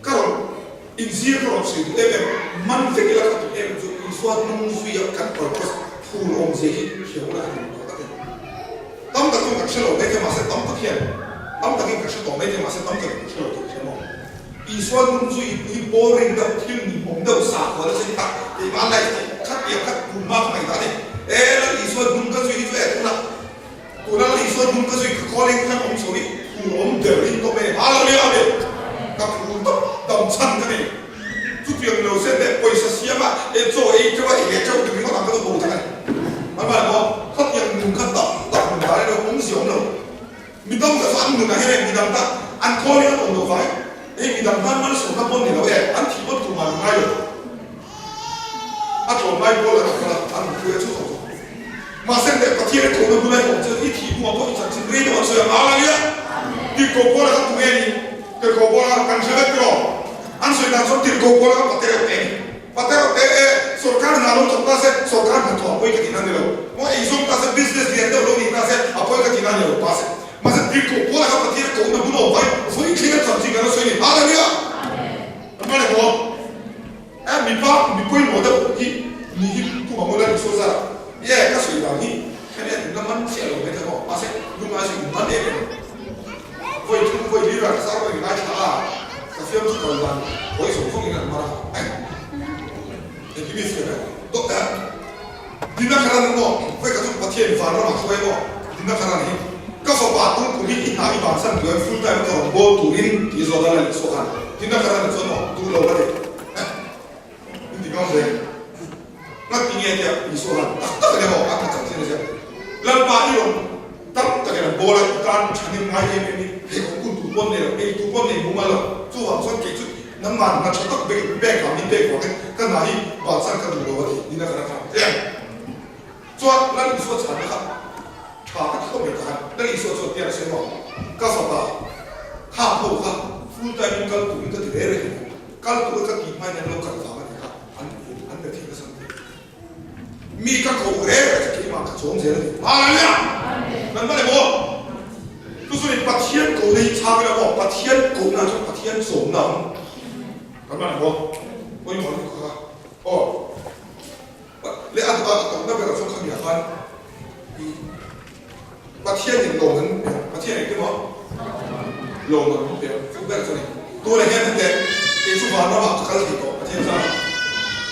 ka rawn inzir ka rawn sawi duh em em, man vek ila ka tih em chu Isua hnung zuia kan purpose phur awmzia hi hriau la ka ti duh tak tak a ni. Tam tak chuan kan hre lo mai thei mahse tam tak hian tam takin kan hre tawh mai thei mahse tam takin kan hre lo tih ka hre maw. Isua hnung zui hi boring deuh thil ninawm deuh sakhua nasa hi tak keimah life tih khat piah khat tumah ka ngaihtuah a ni. E lal Isua hnung ka zui hi chu e tunah Tuna la Isua hnung ka zui ka calling khan awm chho i phur awm der in tawp e. Hallelujah Amen. Ka phur tawp dam chhan ka nei. Chutiang lo se teh pawisa siam a e chaw ei teuh a e he teuh ti ringawt ang ka lo bo tak a ni. Hmanhmah emaw khatiang nun kha tak tak nun dan emaw awmzia awm lo. Midang kha chu an nun ah hian e midang ta an calling an awm lo vai hei midang tan malsawmna pawn ni lo e an thih pawn tumah an ngai lo. A tlawmngai pawl an kal a, an thu e chu zawk zawk. Mahse leh Pathian a kohna bula i awm chuan i thih hnuah pawh i chanchin rei deuh an sawi ang Hallelujah! Tirhkoh Paula kha tunge ni? Tirhkoh Paula kan hre vek tiraw? An sawi dan chuan Tirhkoh Paula kha Patereuh te a ni. Patereuh te e, sorkar hna lo thawk ta se, sorkar hna thawh a pawi ka tihna a ni lo. Maw eizawng ta se, business lian deuh lo ni ta se, a pawi ka tihna a ni lo. Mahse, mahse Tirhkoh Paula kha Pathian a kohna bula awm vai, vawi thleng a chanchin kan la sawi a ni. Hallelujah! An hmang leh maw? A mipa mi pawimawh deuh hi ni hi tum ang ula Isua zar ye ka sawi dan hi hemi a tumna man chiah lo mai thei maw mahse lungngai sawi in man em em vawi thum vawi lir ah ka sar vawi ngai thla a ka fiam chu kal dan vawi zawng zawng in an mar a engkim hi fiam e dawt a Dina Karan maw vawi ka chu Pathian van ramah hruai maw Dina Karan hi ka fapa tung kum hi i hna i bansan duh em full time ka rawn bawl turin tih zawt a la Isua khan Dina Karan chuan maw duh lo a ti. In ti ngam ve. Ngat ti nge tia Isua khan tak tak a ni maw a tha chang chin a sia. Lalpa i rawn tam takin an bawl a i tan thanem ngai em em i hei awm kun tur pawn nei lo ei tur pawn nei mumal lo chuvang chuan kei chu nangmah hna tha tak bek bank ah min pek vangin ka hna hi bansan ka duh lo a ti Dina Karan khan a ti a. Chuan Lal Isua chhanna kha tha ka ti khawp mai ta khan Lal Isua chuan tiang a sawi maw ka fapa khang ho kha full time in kal turin ka ti reh reh ang kal tura ka tih hmain an lo kal vang a ni kha an an be thei nasa ang ti mi ka ko reh reh chu keimah ka chawm zel a ni Hallelujah Kan hma leh maw chu chu ni Pathian kohna hi chhang ila maw Pathian kohna chuan Pathian chawmna ang kan hma leh maw pawimawh lutuk kha aw. Leh a duh a, a tawpna berah chuan khamiah khan i Pathianin lawm an pe ang. Pathian engtin maw? Lawm an pe ang. Chu ber chu a ni. Tunah hian hete kei chu van ramah ka kal thei tawh Pathian chuan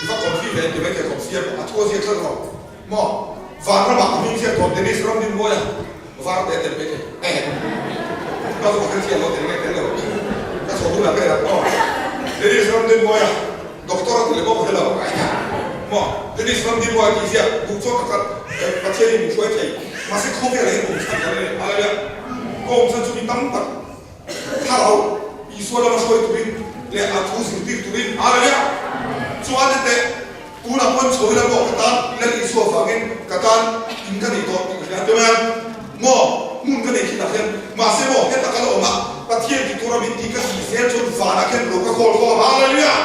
i va confi ve ti mai thei confi a a thu a ziak tlat lo maw? Van ramah ka hming ziak tawh Dennis Ramdinmawia var te a tel mai thei. Ka chu ka hrethiam lo tel nge tel lo. chho hunah ka en ang aw. Dennis Ramdinmawia, Doctor a ti leh bawk a hre lo. Maw? Dennis Ramdinmawia tih ziah duh chuan ka kal Pathianin min hruai thei. Mahse khawvelah hian awm chhan kan nei a, ka awm chhan chu mi tam tak Thlarau Isua lama hruai turin leh a thu zirtir turin Hallelujah! Chuan teh tunah pawn chho ila pawh ka tan Lal Isua vangin ka tan in ka nei tawh tih ka hria a ti mai a, maw hmun ka nei thinah hian mahse maw heta ka la awm a, Pathian ti tura min tih ka tih zel chuan vanah khian ro ka khawl khawm Hallelujah!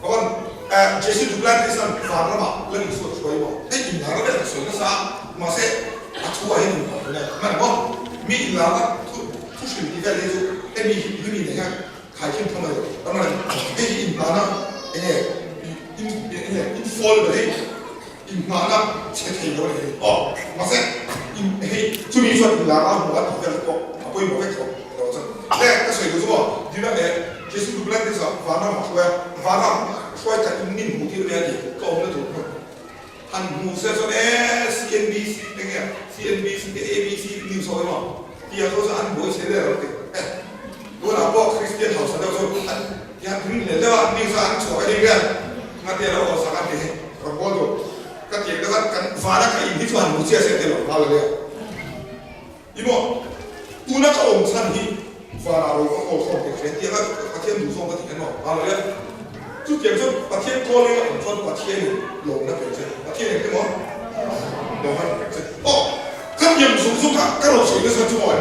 Kawan Jesse Duplantis an van ramah Lal Isua hruai maw? Hei inlar vel ka sawi nasa a, mahse a thu ah hian inlar hle hman maw? Mi inlar na thu thu hrim tih vel hi chu hemi hi hemi nei hian khaikhin tham a ni lo. Ramah hei hi inhmahna enge in enge in fall ber hei inhmahna chhe thei lo a ni hei aw mahse in hei chumi chuan inlar a hmu a tih vel te pawh a pawimawh vek tho alo chuan le ka sawi duh chu maw dina leh Jesu Duplantis ah vanram a hruai a vanram hruai khat in min hmuh tir mai a ti ka awmna tur hmun han hmu se chuan e CNBC enge CNBC te ABC news ho emaw tia kho chuan an buai chhe der ang ti e tunah pawh Christian hausa deuh chu an tiang ring leh deuh a news a an chhuah a ni vel ngati a lo hausak an ti hi rawn bawl duh ka tiang te khan kan vana ka in hi chu han hmu chiah se ti lo hallelujah. I maw? Tuna ka awm chhan hi vanah ro ka kawl khawm thei hre tiang a Pathian duh zawng ka ti hian maw? Hallelujah! Chutiang chuan Pathian calling a awm chuan Pathianin lawmna pe che. Pathian engte maw? Lawmna pe che. Aw! Ka pian zung zung kha ka rawn sawi nasa chu maw?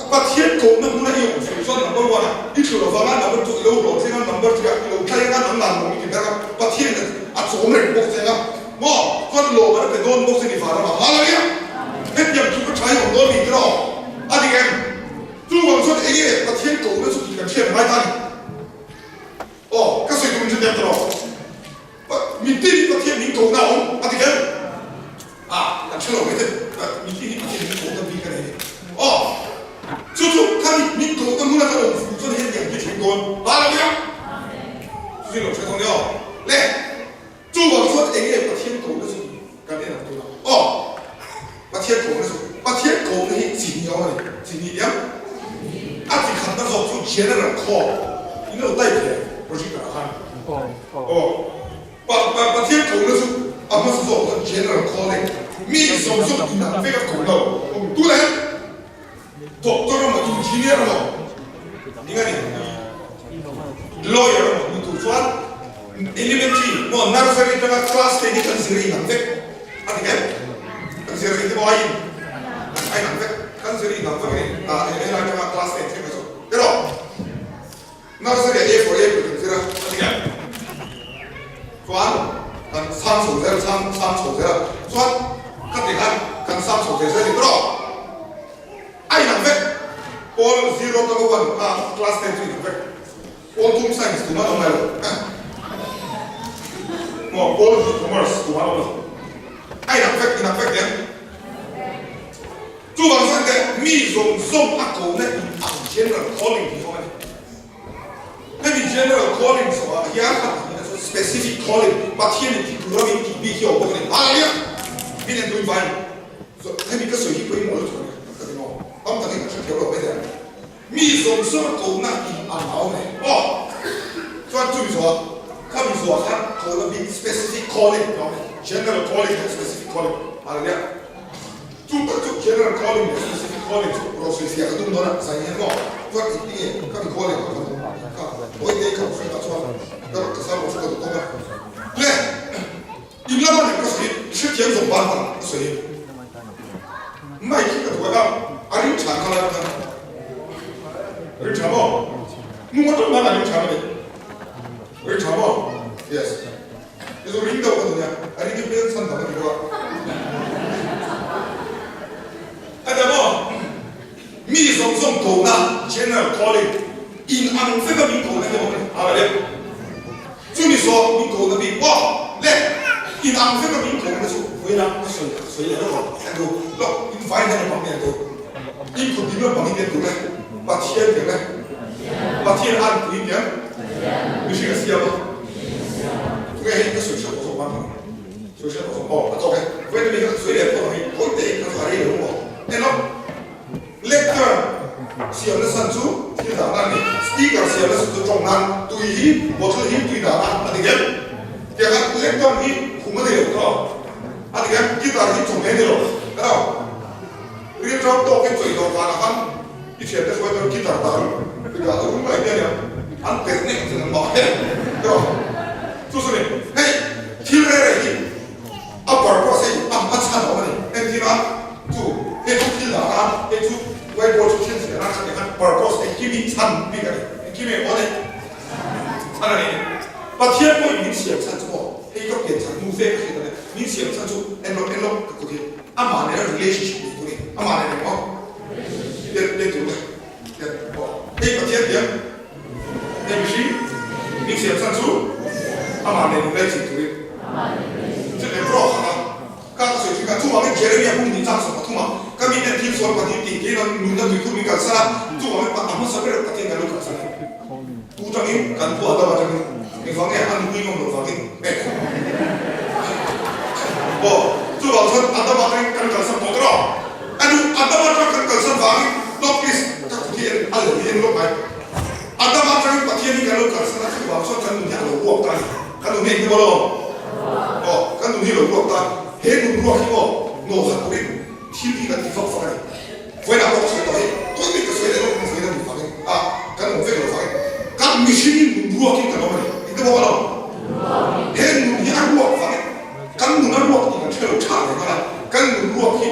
Pathian kohna hmuna i awm sawi chuan number one ah i thlu lo vang a, number two i lo hlawhtling a, number three ah i lo tlai anga nang nan lawm i ti ber a, Pathianin a chawm reng bawk che anga maw? Chuan lawm a la pe dawn bawk che ni vanram ah. Hallelujah! Hetiang chu ka tha i awm dawn ni tiraw? A dik em? Chuvang chuan enge Pathian kohna chu tih kan hriat ngai ta ni. Aw, ka sawi tum chu tiang tiraw? Mitin hi Pathian min kohna a awm, a dik em? A, kan hre lo mai te, mitin hi Pathian min kohna bik a nei ni. Aw, chu chu khami min kohna hmuna ka awm fu chuan hetiang hi thleng dawn. Hallelujah! Chu chu i lo hre dawn nia aw. Le, chuvang chuan enge Pathian kohna chu kan en ang tuna. Aw, Pathian kohna chu, Pathian kohna hi chi hnih a awm a ni. Chi hnih diam. A chi khatna zawk chu general call, in lo type hle projector ah khan. Aw. Pa, pa, Pathian kohna chu a hmasa zawk chuan general calling, mi zawng zawng inang vek a ko lo. Tuna hian doctor emaw engineer emaw eng a ni, lawyer emaw ni tur chuan elementary maw nursery atanga class ten hi kan zir inang vek a ti em? Kan zir eng te maw a in a inang vek, kan zir inang vek a ni, ah helai atanga class ten thleng kha chu. Erawh. Nursery A for April kan zir a, a ti em? Chuan kan sang chho zel, sang sang chho zel a, chuan ka ti khan kan sang chho ve zel ni tawh. A inang vek, pawl zero to one kha class ten chu inang vek, pawl thum science tum an awm ngai lo, maw pawl hnih commerce tum an awm lo, a inang vek, inang vek em? Chuvang chuan teh mi zawng zawng a kohna in ang general calling tih awm a ni. Hemi general calling zawhah hian a tihna chu specific calling, Pathianin ti tura min tih bik hi a awm bawk a ni. Hallelujah! Min en tui vai hemi ka sawi hi pawimawh lutuk a ni ka ti maw? Tam takin ka hre thiam lo mai thei ang. Mi zawng zawng a kohna in ang a awm e. Aw! Chuan chumi zawhah khami zawhah khan kohna bik specific calling a awm e. General calling leh specific calling. Hallelujah! Chu tak chu General Calling leh Specific Calling chu rawn sawi fiah ka tum dawn a, zai hian maw chuan engti nge ka mi calling ang ka tum kha Bawihte ka hriat ah chuan ka rawn ka sermon chu ka duh tawp a. Le in lama nen ka sawi hrethiam zawng ban ban ka sawi mic hi ka duai a, a ring tha kha lai khan ring tha maw nung atang nan a ring tha a ni ring tha maw yes. Hei chu ring deuh ka duh nia, a ring hi hmel chhan dang a ni bawk a. A tia maw? Mi zawng zawng kohna, general calling, in ang veka min kohna hi a awm a ni. Hallelujah. Chumi zawh min kohna bik pawh leh in ang veka min kohna chu vawiin a ka sawi ka sawi leh lawk ang. En duh lawk, in vai hian a bang nge duh? In kut ding lam bang hi nge duh le? Pathian nge le? Pathian a anpui nge? Mihring a siam a. Tunge hei ka sawi hriat tawh zawk man ang sawi hriat tawh zawk aw a tawk e vawiin ami kha ka sawi leh phawt ang hi hawi te in ka chu a rei lo maw en lawk lectern. siamna chhan chu thil dahna a ni. Speaker siamna chhan chu tawng nan tui hi bottle hi tui dahna a ni em? Tiang a lectern hi khum a ni lo tawh a ni em? Guitar hi chawhmeh a ni lo tawh. Rilṭam tawkin chawi dawhkanah khan i thiante hruai chuan guitar dah ru i dah ru mai te ania an perh nek chu an mah he tawh. Chu chu ni hei thil reh reh hi a purpose hei a a chhan a awm a ni. Engtin a chu hei chu thil dah nan hei chu whiteboard chu thil ziah nan kha ti khan purpose engkim hi chhan bik a ni. Engkim eng aw nei chhan a ni. Pathian pawhin min siam chhan chu maw hei ka pian chhan nu fe ka hriat a nia min siam chhan chu enlawk enlawk ka kut hi Amah nena relationship nei tur a ni. Amah nen engmaw? Tel tel tur le tel aw. Hei Pathian hian hei mihring min siam chhan chu amah nen inlai chin turin chu leh rawh kha ka ka sawi thin a. Chuvangin Jeremia hmun ni chang 13 ah ka mi ten thil sual pahnih tih keiin an nunna tuikhur min kalsan a, chuvangin a hmasa ber Pathian kan lo kalsan a. Tu tangin kan pu Adama tangin engvang nge a nupui ngam loh vangin nge aw chuvang chuan Adama tangin kan kalsan tawh tawh a anu Adama tang kan kalsan vangin no please ka kut hi en a lo hi en lawk mai Adama tangin Pathian hi kan lo kalsan a chuvang chuan kan nun hi a lo ruak ta a ni kan nun hi engtin maw lo aw kan nun hi a lo ruak ta he nun ruak hi maw nawh khat turin thil hi kan ti fak fak a ni. Vawiinah pawh ka sawi tawh hi, tawite ka sawi leh lawk hnu vawiin a ni vangin a kan awm vek lo vangin kan mihringin nun ruakin kan awm a ni. Engte pawh ka lo he nun hi a ruak vangin kan nun a ruak tih kan hre lo tha ve nghal a, kan nun ruak hi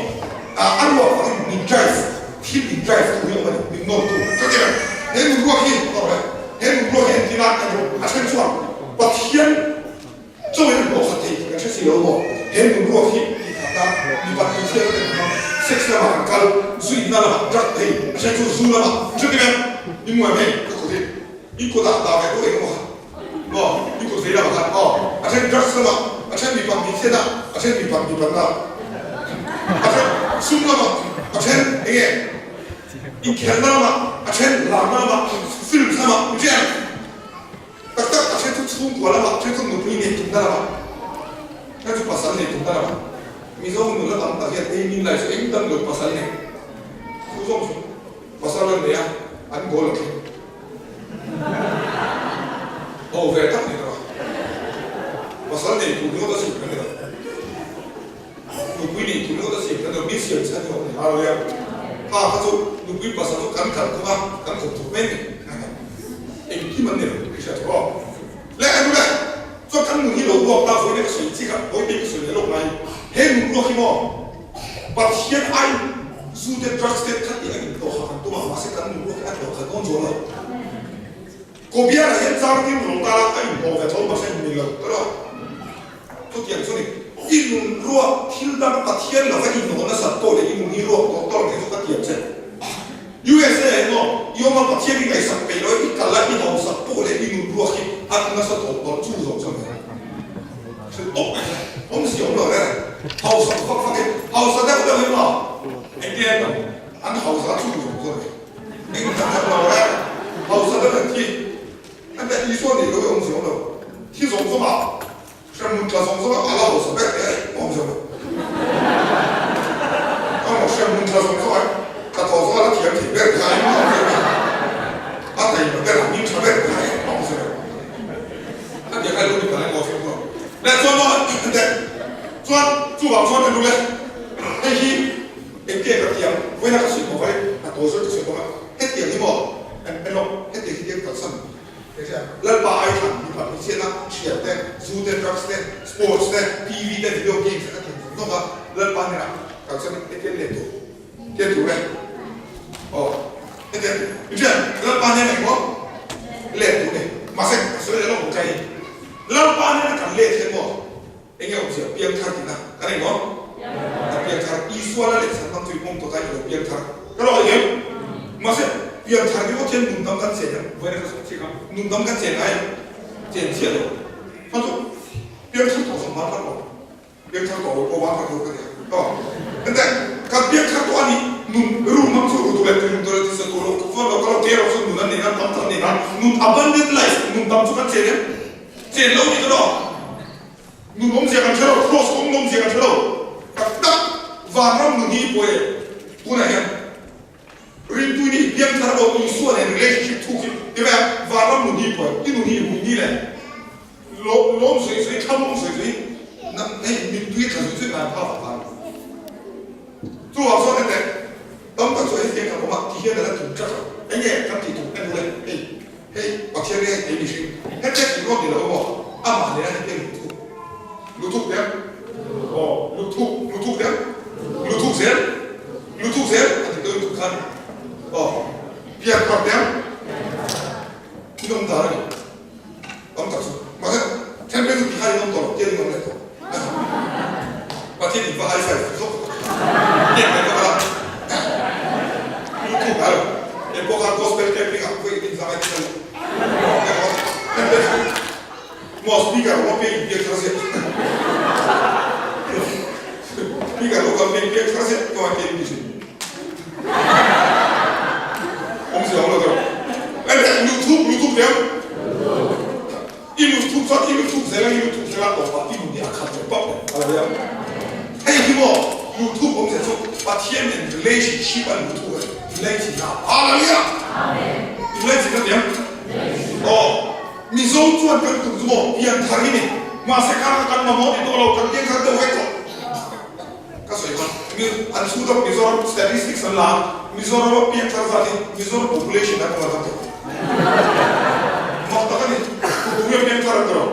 a ruak vangin min drive thil min drive tu hi a awm a ni, min nawr tu. Chutia he nun ruak hi ka awm e, he nun ruak hi engtin a a then chuan Pathian Chaw in hlawh khat thei tih kan hre si lo maw? He nun ruak hi tih khat a, mipat hmeichhia te kan hmang, sex lamah kan kal, zu inna lamah, drug thei, a hre chu zu lamah, chuti em? I muan hei, ka kut hi i kutah dah ve duh eng emaw kha maw? I kut vei lamah khan aw, a then drugs lamah, a then mipat hmeichhiatna, a then mipat mipatna, a then sum lamah, a then eng nge inkhelhna lamah, a then larna lamah, films lamah, chuti em? Tak tak, a then chu chhungkua lamah, a then chu nupui nei tumna lamah, a then chu pasal nei tumna lamah. Mizo nula tam tak hian ei min lai chu eng dang lo pasal nei chu zawng chu pasal an nei a, an goal a thleng. Ho ve tak ni lo a, pasal nei tur ringawt a siam kan ni lo, nupui nei tur ringawt a siam kan ni lo, min siam chhan hi a awm ni. Hallelujah. Kha kha chu nupui pasal chu kan kal thung a, kan kawp thuk mai a ni. Engkim an ni lo i hriat tawh aw. Le a nule chuan kan nun hi lo ruak ta vawiin ka sawi chik a, vawiin te ka sawi leh lawk mai. He nun ruak hi maw Pathian ai zu te drugs te kha tih a in hlawh kha kan tum a, mahse kan nun ruak hi a hlawh khat dawn chuang lo. Kobiara hian chang tin rawn ta la a inhlawh ve tho mahse in mil lo ta lo. Chutiang chu ni i nun ruak thil dang Pathian lova inawh nasat pawh leh i nun hi ruak tawh tawh ang chu ka tiam che. USA ah emaw i awm a Pathian i ngaihsak peih lo i kal a i hausak pawh leh i nun ruak hi a ti nasa tawh tawh chu zawng chuan hei thil awm mai kha awm si awm lo reng hausak fak fak in hausa deuh deuh hi maw engtin an awm an hausa chu zawng chuan hei eng tak tak lo reng hausa deuh an thi an ti Isua nih lo hi awm si awm lo thi zawng zawng ah Hremhmun tla zawng zawng a la hausa ber teh aih awm zawk a. Ka maw hremhmun tla zawng zawng aih tla tawh zawng a la thiam thei ber teh aih awm zawk a. A taima ber a hming tha ber teh aih awm zawk a. A tiang kha lo ni palh emaw fimkhur ang. Leh chuan maw teh chuan chuvang chuan ka nu le hei hi engtia ka thiam vawiina ka sawi tawh vai a tawi zawk ka sawi tawh a hetiang hi maw en lawk hetiang hi tiang kalsan Lalpa ai thlan mipa hmeichhiatna thian te, zu te, drugs te, sports te, TV te, video games te ka thiam zawng zawng a, Lalpa hnenah kalsan in hetiang leh tur tiang tur e aw hetiang tur i hria Lalpa hnenah engmaw let tur ni mahse ka sawi leh lawk ang chai Lalpa hnena kan let hian maw Enge awmzia piangthar tihna kan eng maw? Ka piangthar Isua la leh chhan hmang chu i pawm tawh ta i lo piangthar ka lo hawi em? Mahse piangthar hi aw thian nun dam kan chen em? Vawiin ka sawi chiang a, nun dam kan chen ngai em? Chen chiah lo. Chuan chu piangthar tawh zawng van thar lo, piangthar tawh lo pawh van thar tho ka ti a. Aw ente kan piangthar tawh a nih nun room hmang chu rutu leh tuilum tur leh tisa tur lo chuan lo ka lo ke erawh chuan nun an nei nan tam tak an nei nan nun abundant life nun dam chu kan chen em? Chen lo ni ka lo. Nun awmzia kan hre lo, Kross kawng awmzia kan hre lo. Tak tak, vanram nun hi pawi e. Tunah hian ringtu nih piangthar. thar pawh Isua nen relationship thuk hi ti mai a, vanram nun hi pawh i nun hi i hui ni le lawm lawm sawi sawi thlamung sawi sawi na hei mittui tla zui zui ngai phak a Chuvang chuan hete tam tak chu hei hian kan awm a ti hian a la tum tlat a, eng nge kan tih tur en ule hei hei Pathian nge kei mihring hete tih ruak ni lo emaw amah nena hete lutuk lutuk der aw lutuk lutuk der lutuk zel lutuk zel a ti deuh tuk khan aw pian phar der in awm dan a ni tam tak chu mahse then phei chu ti khan in awm tawh lo tian in awm leh tawh Pathian in va high five zawk nge mai ka kal a lutuk a lo eng pawh khan gospel camping ah pawh in zang ai ti kal then phei chu Maw speaker lo pek in piak thar ziah Speaker lo kan pek piak thar ziah tawh a keng ti thin Awmzia awm lo deuh Enge lutuk lutuk deuh I lutuk chuan i lutuk zel a i lutuk zel a tawpah i nun hi a khat leh pap leh a lo nia Hei hi maw lutuk awmzia chu Pathian nen relationship a lutuk a ni Inlaichinna Hallelujah Inlaichinna tiang Aw. Mizo chuan kan tum chu maw pian thar hi ni. Mahse kha kha kan mamawh ni tawh lo, kan pian thar deuh vek tawh. Ka sawi kha, mi an chhut a Mizoram statistics an la a, Mizoram a pian thar zat hi Mizoram population an rawn tawh. Mak tak a ni, tu nge pian thar an ti lo,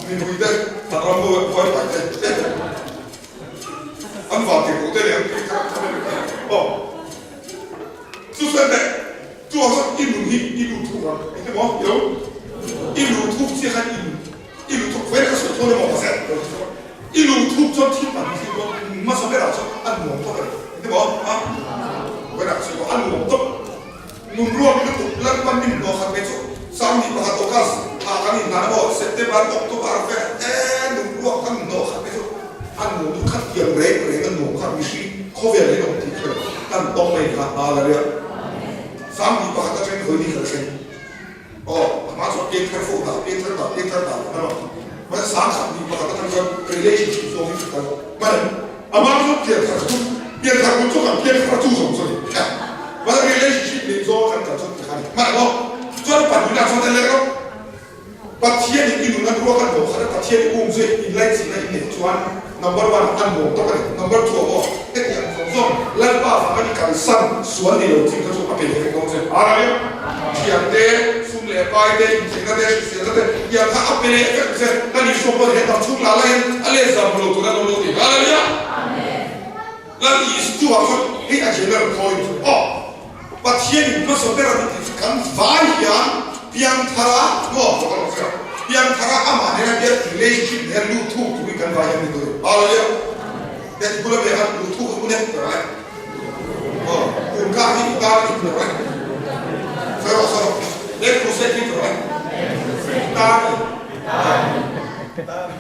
mipui te, kan ram ho vai pai te, an van tirh te leh an pian thar an thar em em aw. Chu chuan teh. Chuvang chuan i nun hi i lut thuk ang, engte maw i lo i lut thuk chiah khan i nun i lut thuk vawiin ka sawi thawn emaw ka zet lo ti chuan i lut thuk chuan thil pan hi chuan hmasa berah chuan a nuam tawk a ni, engte maw a vawiinah ka sawi tawh a nuam tawk nun ruak lutuk Lalpan min hnawh khat mai chu Sangni pakhat August thla kan inhlan emaw September October vel e nun ruak kan hnawh khat mai chu a nuam chu khat tiang reng reng a nuam kha mihring khawvel in awm tih kher kan tawng mai kha a la ria. Sangni pakhat atangin vawi ni khat a thleng. Aw, a hma chuan piang thar fo ta, piang thar ta, piang thar ta a lo. Mahse sangkhat ni pakhat atang chuan relationship zawng hi ka kal hman em? A hma chuan pian thar ka tum, pian thar tum chu kan piang thar a chu zawng chu a ni. Mahse relationship nei zawng a kan kal chuan ti kha a ni. Hman em aw? Chuan pahnihna chuan en leh rawh. Pathian in i nun a ruak a hnawh khat a, Pathian i um zui inlaichinna i neih chuan number one a nuam tawk a ni. Number two ah pawh hetiang zawng zawng Lalpa vanga i kalsan sual ni lo chin kha chu a pe leh vek dawn che. Hallelujah! Thian te, sum leh pai te, incheina te, hriselna te tiang kha a pe leh vek che. Kan Isua pawh he tam chhung lah laiin a let zam lo tur a lo lo ti. Hallelujah! Lal Isua chuan hei a general calling chu aw. Pathian in hmasa ber a ni tih chu kan vai hian piangthara maw ka rawn sawi ang, piangthara amah nena biak relationship nena lut thuk turin kan vai hian ni tur Hallelujah! He ti bula ve khan lut thuk a hun e ka rawh e aw kun kha hi i tan a ni ka rawh e sawi rawh sawi rawh he crusade hi ka rawh e i tan a ni.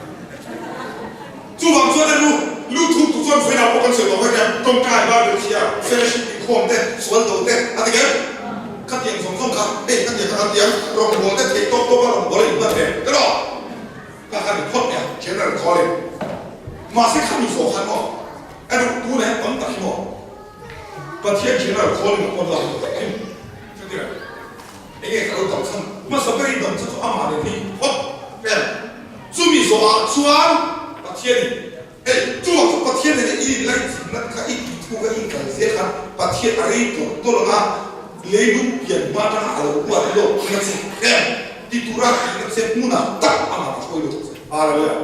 Chuvang chuan a nu lu thuk tu chuan vawiinah pawh kan sawi tawh vek hian tawngtai, Bible chhia, fellowship inkhawm te, sual do te a ti kher. Khatiang zawng zawng kha hei khatiang kha kan ti ang, rawngbâwl te theih tawk tawka rawngbâwl a inhman ve te rawh. Kha kha ni phawt mai a, General calling. Mahse khami zawh khan maw a duh tunah hian tam tak hi maw Pathian General calling a pawn lak duh tak hi chuti reng. Enge ka lo dam chhan? Hmasa berin dam chhan chu amah nen hi phawt vel. Chumi zawhah chuan Pathianin, Hei, chuvang chu Pathian nena i inlaichinna kha i tih thu kha i inkal zel khan Pathian a rei tawlh tawlh anga leilung pian hma atanga a lo huat lawk na che em ti tura tihna che hmunah tak amah a hruai lutuk che. Hallelujah!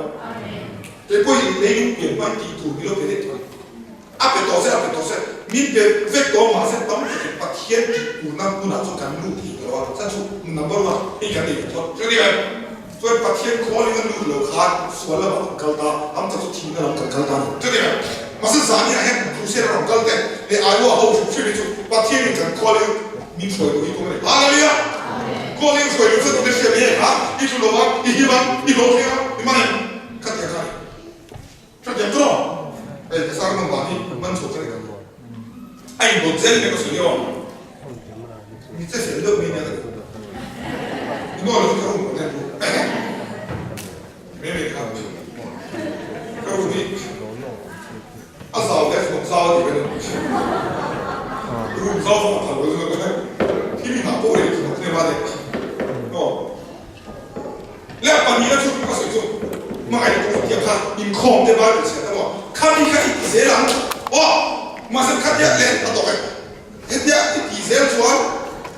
Kei pawhin leilung pian hma i tih tur ni lo ve daih tawh a ni. A pe tawh se, a pe tawh se, min pe vek tawh mahse tam takin Pathian tih turna hmunah chuan kan lut thei ta lo a, chhan chu number one hei kan nei ve thawt. Chuan eng chuan Pathian calling a lut lo khan sual lamah kan kal ta, tam tak chu thihna lam kan kal ta a ni. Chuan eng mahse zaniah hian crusade a rawn kal te leh Iowa ho hrim hrim hi chu Pathianin kan calling min hruai duh hi tum a ni. Hallelujah! Calling hruai duh chuan tuna hriat mai a, i tlu lo ang, i him ang, i hlawhtling ang, i man em? Khatiang kha a ni. Hrethiam chu hei ka sar nawm vang hi man chhuak ka ni ka a in dawt zel mai ka sawi aw mi che fel deuh mai nia ka ti i naw lo chu ka room ka nen ru mai mai kha ka room hi a zau leh hnawk zau a ti ka ni room zau fak a phal lo chu ka. chu hmangaih tu tih kha inkhawm te Bible chhiat emaw khami kha i ti zel ang aw mahse khatia leh a tawk e hetia i ti zel chuan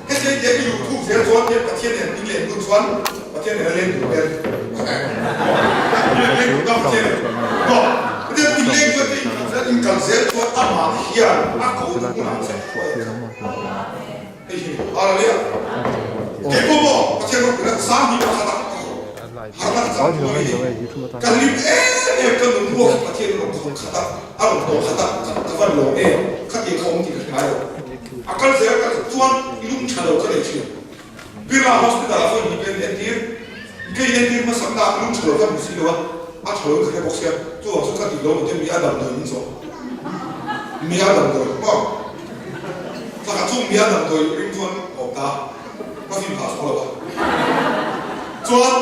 hetia i tia i luh thuk zel chuan tian Pathian nen in len dun chuan Pathian nen a leng tur vel leng tur ta Pathian nen aw hetia in leng chuan in kal zel in kal zel chuan amah hian a ko duh hunah che Hei hi Hallelujah! Kei pawh maw Pathian ropuina sang hi pakhat a harna ka chang thung a ni. Ka hlim em em ka nun ruak hi Pathian rawn khawk khat a, a rawn tawh khat a, ka van lawm em, khatiang kha awm tih ka hre ngai lo. A kal zel ka chuan lung tha lo ka nei thin. Birla Hospital ah chuan hi ka inentir, ka inentir hmasak na lung tha lo ka hmu si lo a, a tha lo in ka hre bawk sia, chuvang chu ka tih lo maw te mi a damdawi min zawh. Mi a damdawi maw? Thla chung mi a damdawi ring chuan awm ta ka fim phah chhuak lo a. Chuan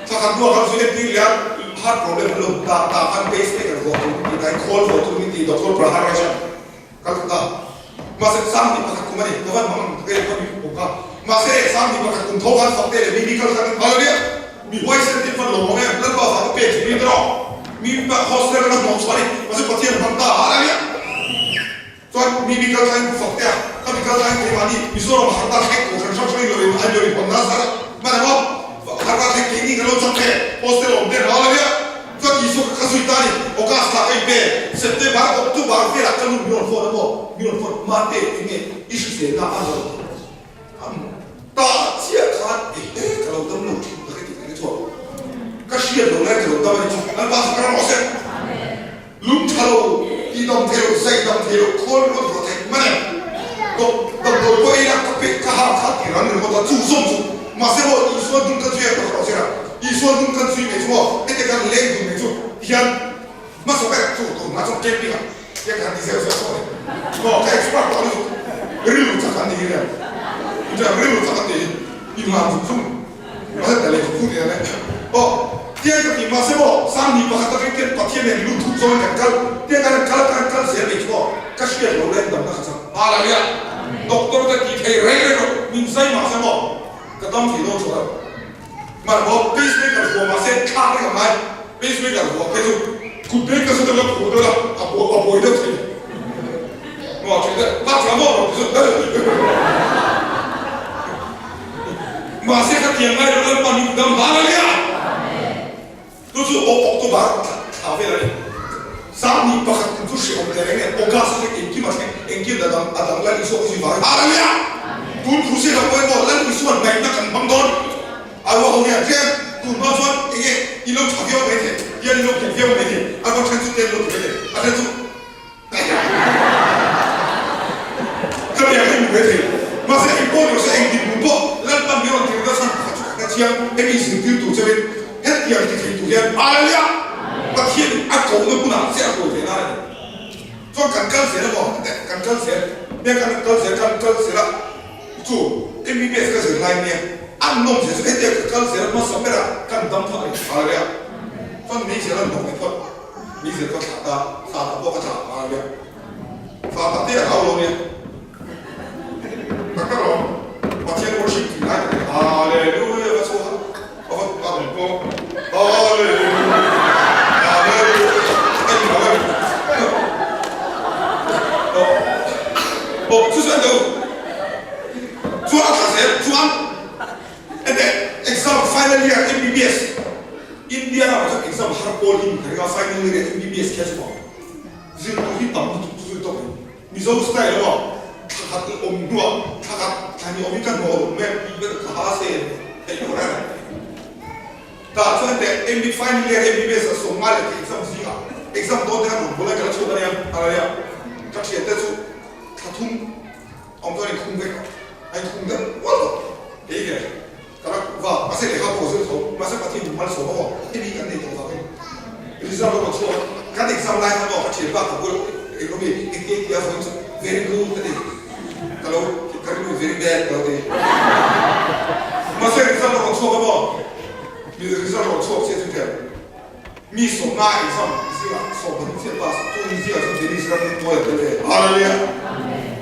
thla khat hnuah khan chu entir leh a heart problem an lo hmu ta, tah khan pacemaker vuah tur min ti ta, khawl vuah tur min ti Doctor Prahar Rajan ka tlu ta. Mahse Sangni pakhat kum a ni, ka van hmang ang ka ka mi kum kha. Mahse Sangni pakhat kum tho khan fakte leh mi mi kal khan Hallelujah! Mi huaisen te van lawm awm em, Lalpa vang ka pek chu mi tawh mi hostel atanga hnawh chhuah a ni, mahse Pathian hmang ta Hallelujah! Chuan mi mi kal thlai pu fak te a, ka mi kal thlai keimahni Mizoram a harta thleng kohhran hrang hrang in lo in an lo in hawn nasa a, hman emaw harta thleng keini kan lo chak ve hostel awm te hau ania, chuan Isua ka kha zui ta ni August thla ka in pe September October velah ka nu min rawn phone emaw min rawn phone mate enge i hriselna a lo am ta chiah khan ehe ka lo dam lo thin ka ti ka chuan ka hriat lo lai ka lo dam a ni chu Lalpa chu ka ram rawh se. Lung tha lo, ti dam thei lo, zai dam thei lo, khawl ringawt ruah theih man em? Dawp damdawi pawh ei la, ka pek ka ha kha ti ran ringawt a, chu zawng chu. Mahse maw, Isua hnung kan zui a, ka hrawh zir a, Isua hnung kan zui mai chu maw, heti kan leng dun mai chu hian hmasa ber chu tur hma chuan camping ah hian ka han ti zeuh zeuh tawh a ni. Maw, ka expert tawh lutuk, rilru chak an ni hi nia, rilru chak an ni hi, inhlan zung zung. Mahse ta leh fu nia le. Aw, tiang ka ti mahse maw, Sangni pakhat atang hian Pathian nen lut thut zawngin kan kal, tiang kan kal kan kal zel mai chu aw, ka hriat lo leh damna ka chang. Hallelujah! Doctor te ti thei reng reng lo, min zai mahse maw, ka dam thei dawn chawlh lo. Mahse maw, pacemaker vuah mahse thlak reng a ngai, pacemaker vuah phei chu kut beng nasa deuh la phur deuh la, a buai deuh thei. Maw, thin te, pa chuan maw rawn ti chu. Mahse ka tiang ngai lo Lalpa min dam hlan a nia. Chu chu October thla vel a ni. Sangni pakhat kum chu hrehawm teh reng nen August chu engkim a thleng, engkim a dang a dang Lal Isua ka zui vang a nia. Tun thu se lo pawhin maw Lal Isua'n ngaihna kan hmang dawn a ruah ho hian tlem tun hma chuan enge i lo tha viau mai thei, hian i lo nghet viau mai thei, a rawn then chu tlem lo ti mai thei, a then chu. Ka biak hi mu ve thei. Mahse eng pawh ni rawh se, eng dik mu pawh Lalpan min rawn tir nasa pakhat chu ka hre chiang. Hemi zirtir tur chauhin hetiang ti thei tur hian Hallelujah! Pathianin a kohna hmunah che a hruai ve nan a ni. Chuan kan kal zel emaw kan kal zel nia kan kal zel kan kal zel a chu MBBS ka zir lai nia an nawm zel chu hetiang ka kal zel hmasa berah kan dam phawt a ni. Hallelujah! Chuan meizial an nawm ve phawt. Mi zir ka thlah ta, thlah ta pawh ka thlah nghal nia. Thlah tak te a hau lo nia. Tak tak lo. Pathian worship tih lai tak hi Hallelujah va chhuak a, a va a rawn pawng a, Hallelujah, Hallelujah a in lo em? Aw, chu chuan lo chuan a thla zel chuan Ente exam final year MBBS India ramah chuan exam har pawl hi ka ring a final year MBBS khian chu maw zir tur hi tam lutuk chu zui tawk ang Mizo style emaw thla khat i awm hnuah thla khat thla hnih awm hi ka hnawh lo mai ang tih vel ka ha se theih loh reng ang tah chuan ente MB final year MBBS a 50 leh thei exam zingah exam dawn te khan rawn bawlai ka la chhuak ania a la nia ka thiante chu thla thum Awm chuan inkhung vek a, a inkhung deuh ual tawh. Kei ve ka rak va, mahse lehkha pawh zir tho, mahse Pathian in malsawm a aw, hemi kan nei tawh vangin result a rawn chhuak a, kan exam lai khan aw ka thianpa ka bul eng rawh mi eng eng tia vawiin chu very good a ti, ka lo ka rilru very bad ka lo ti. Mahse result a rawn chhuak a maw, mi result a rawn chhuak chiah chu thian. Mi sawmna exam zingah 12 chiah pass chu ni zingah chuan Dennis ram in mawi a tel ve. Hallelujah!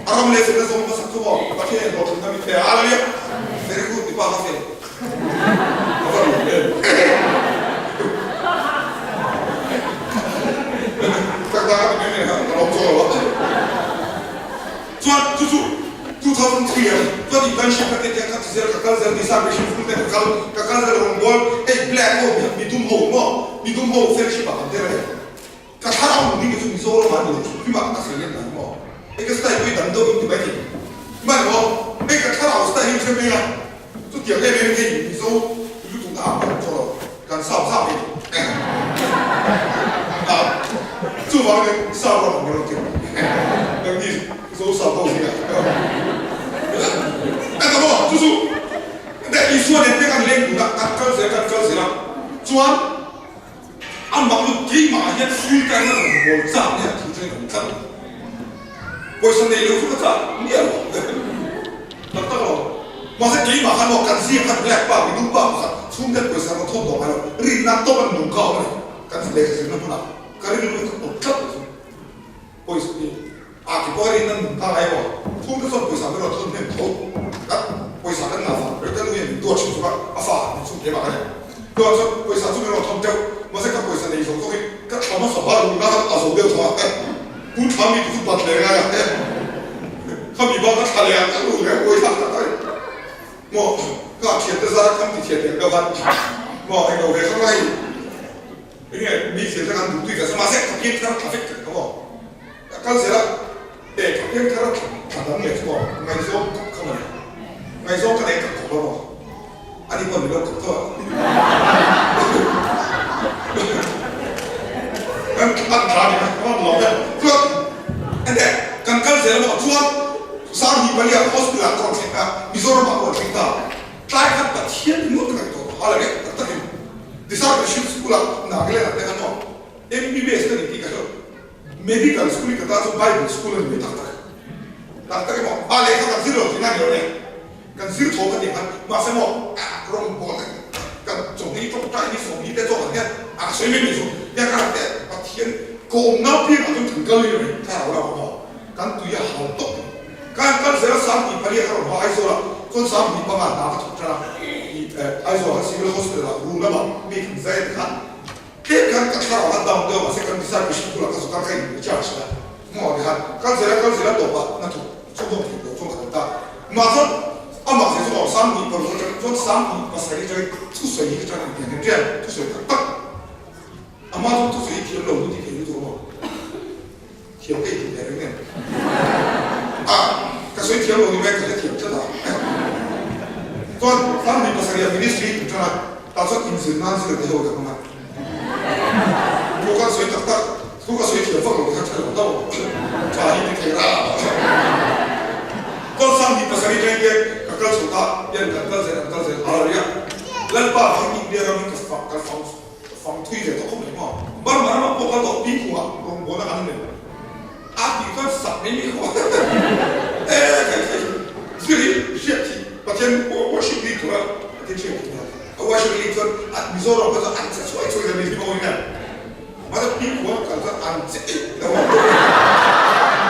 A ram leh felna zawng hmasak chu maw Pathian in hlawhtlinna min pe a. Hallelujah! Very good ti pa ka fel. Ka va lawm em. clear chuan internship ka tih hian ka ti zel ka kal zel visa machine full te ka kal ka kal zel rawngbawl hei black ho midum ho maw midum ho fellowship ah kan tel a ni. Ka thlarau nung hi chu Mizoram ah ni lo hrim ah ka sawi let dan maw? Hei ka style pawh hi dang deuh in ti mai thei. Hman maw? Hei ka thlarau style hi hre mai a, chutiang em em hei Mizo lutuk na ang kan chaw lo, kan sap zap hei a, chuvang in sap ram ang rawh ti nangni Zo sap ho zingah a ta maw? Chu chu Isua nen te kan leng dun a, kan kal zel kan kal zel a, chuan. A mak lut keimah ah hian full time a rawn bawl chak nge a thu chu in awm tlat lo. Pawisa nei lo chu ka chak miah lo tak tak lo. Mahse keimah khan maw kan zing khan black pa mi dum pa pakhat chhungten pawisa rawn thawm tawh ngai lo rinna tawp an nung kha a awm a ni. Kan lehkha zirna hmunah ka rilru hi ka awm tlat lo chu pawisa hi a ke pawh a rinna nung ta ngai maw chhungte chuan pawisa min rawn thawn hnem tho kan pawisa kan ngah vang ber ka nu hian min duat hrim chuk a a fa min chhung keimah ka nei chuan chuan pawisa chu min rawn thawn teuh mahse ka pawisa nei zawk zawk hi ka thla hmasa bar run na khan a zo deuh tho a tun thla mi chu bat leh ngai a khami bak a thla leh a ka nu leh a buai thlak tak tak maw ka thiante zara kham ti thian thian deuh khan maw englo ve kha ngai Enge mi thil te kan duh tui ka sa mahse ka piang thar tha vek ka maw ka kal zel a e ka piang thar tha dang leh chu maw ngaihzawng kawp kha mawle ngaihzawng ka nei tak khawp lo maw ani pawn min lo kawp tho a kan an tha ni ka rawn lawm e chuan enge kan kal zel a maw chuan Sanghnih Palia hospital ah ka rawn thleng a Mizoram ah ka rawn thleng ta tlai khan Pathian ringawt ka ngaihtuah tawh a la reng tak takin Discipleship School ah Nagaland ah te khan maw MBBS ka ni tih ka hre lo. Medical School hi ka ta chu Bible School a ni mai tak tak. Tak tak emaw a lehkha kan zir lo tihna a ni lo nia. Kan zir tho ka tih khan mahse maw rawngbawl te kan chawhni tawngtai ni sawmni te zawk ang hian a ka sawi mai mai chu nia ka rak te Pathian kawmna piangah chuan kan kal ni lo mai thlarau lamah maw kan tui a hau tawp mai. Kan kal zel a Sanghnih pali a ka rawn haw Aizawl ah chuan Sanghnih panga hna ka thawk tan a ih Aizawl ah Civil Hospital ah room lamah mi kan zai a ti khan tlem khan ka thlarau a down deuh a mahse kan discipleship bulah ka zawk a ka in recharge a maw ti khan kal zel a kal zel a tawp ah hna thawk chhunzawm theih loh chuan ka awm ta mah chuan amah zir chu aw Sanghnih paruk atang chuan Sanghnih pasarih atangin thusawi hi ka chang a ni tiang hian ṭian thusawi tak tak amah chuan thusawi hi thiam lo nu ti thei lutuk a maw. Thiam ka intih ve reng em? A, ka sawi thiam lo ni mai, ka hre thiam tlat a. Chuan Family pasarih ministry tum tan a, tah chuan inzir nan zir te ho ka hmang a. Thu kan sawi tak tak, thu ka sawi thiam vak lo te kha tha lo deuh a, tha hi ti thei ra. Chuan Family pasarih tang hian ka kal chho ta, hian kan kal zel, kan kal zel, hallelujah. Lalpa vang India ram hi ka fak, ka fang. Fang thui ve tawh khawp mai maw? Burma ramah pawh kal tawh Pikhungah rawngbawlna kan nei a tih chuan sak mai mai khaw e kai kai zir hi hriat thih Pathian worship lead tura Pathian hriat thih nia a worship lead chuan a Mizoram kha chuan an che chhuai chhuai zel mai hi maw nia mahse Pikhungah kal chuan an che eih lo a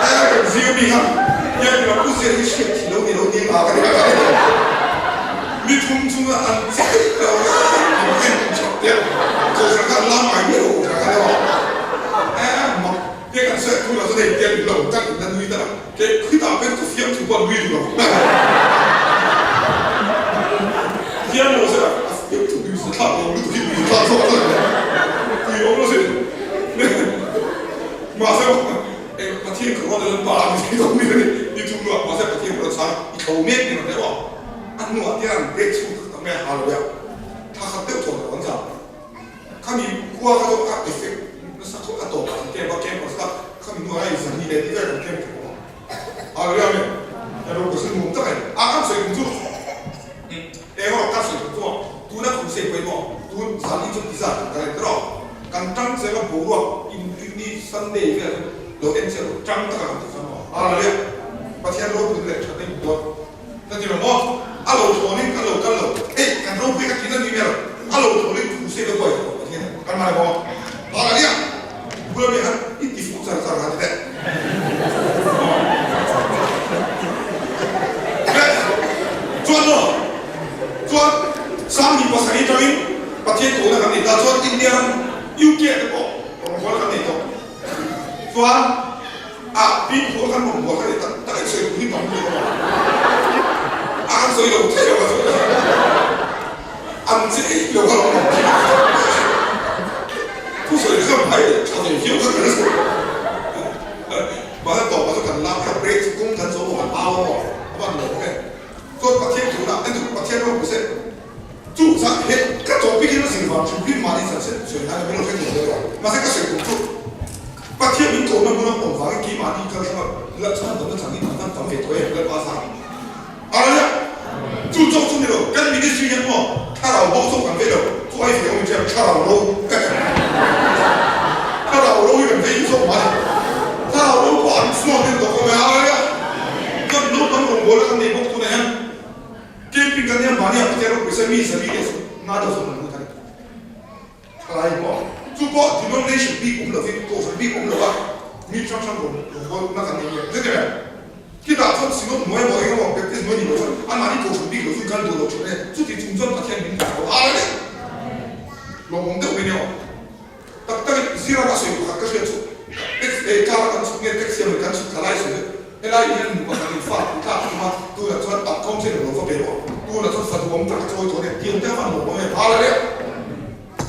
e kan zir mi kha hian mi pu zir hi hriat thih lo ni lo ni a ka ti mi thum chunga an che eih lo a. Kohhran khan lam ngai miah lo kohhran khan emaw eh mak te kan sawi thu lo chuan hei tiang in lo kan in la nui ta lo ke khitah pek chu fiam thu pawh an nui duh lo fiam lo se a fiam thu nui sa thlak lo lutuk hi nui thlak zawk a tui awm lo sin mahse eng Pathian ka rawn lalpa a ni thei dawn mi ani ni thum luah mahse Pathian ka rawn chhang i tho mek ni rawn emaw a hnuah te an break chhung tak tak mai a hallelujah. Thla khat deuh thawn lo an zam. Khami khua kha chu a effect nasa khawp a tawp ah an camp a, campus kha khami hnuai a inzahni leh tih vel kan camp thei bawk a. Hallelujah amen. Kan ro pasal nuam tak a ni. A kan sawi tum chu eng erawh kan sawi tum chu tuna crusade pawimawh tun zan hi chu tizat kan kal em erawh kan tang zel a boruak in rinni Sunday vel lo en chiah lo tang taka kan ti chuan maw. Hallelujah. Pathian ropui leh thatna in buat. Ka ti lo maw? A lo thlawnin kan lo kal lo. Hei, kan ropui ka thin a ni ber. A lo thlawnin thu se ka buai tawh Pathian a kan mai maw? Hal a nia! Bula mi han i ti fuh char char han ti teh. Chuan maw? Chuan Sangni pasarih atangin Pathian kohna kan nei ta. Chuan India ram UK ah te pawh rawngbawlna kan nei tawh. Chuan a pin khual kan rawngbawlna kan nei tak tak a i sawi tur hi tam lutuk a maw? an sawi lo thei lo a chu an che eih lo a lo thu sawi kha hmai leh tha ve viau kha ka hre mahse tawp ah chu kan lak kha break chu kawng khan chu an au a maw a van lo nge chuan Pathian thu ah entu Pathian ropui se chu zah he ka topic hi na zir vang hrim hrim mahni chan se sawi ngai lo min lo hre tur lo mahse ka sawi tum chu Pathian min kohna hmun a awm vangin keimahni kal hranga la chhan damna changin an han tam ve tawh em Lalpa zah Hallelujah! Chu chawk chu ni lo, kan ministry hian maw thlarau bo chawk kan vei lo, chu ai ve awm in hria thlarau ro thlarau ro hi kan vei zawk mah ni, thlarau ro pawh an chhuak deuh tawh khawp mai Hallelujah! Chuan naupang rawngbawlna kan nei bawk tunah hian camping kan nia mahni ah Pathian ropui se mi zali leh nga deuh zawk kan lut a ni. Thalai pawh chu pawh denomination bik awm lovin kohhran bik awm lova mi hrang hrang rawn rawngbawlna kan nei em zet em? Khitah chuan Synod hnuai maw eng emaw Baptist hnuai ni lo chuan anmahni kohhran bik lo chu kan duh lo thin e, chuti chung chuan Pathian min hmu tho a ni. Lawmawm deuh mai nia. Tak takin Zirama sawi pakhat ka hriat chu tax eh car a kan chhuk nge taxi emaw kan chhuk thalai sawi chu helai hian nu pakhatin fa a thlak thung a, tunah chuan a council lo va pe rawh, tunah chuan fa duhawm tak a chawi tawh ania, tiang te a van lawmawm em hallelujah.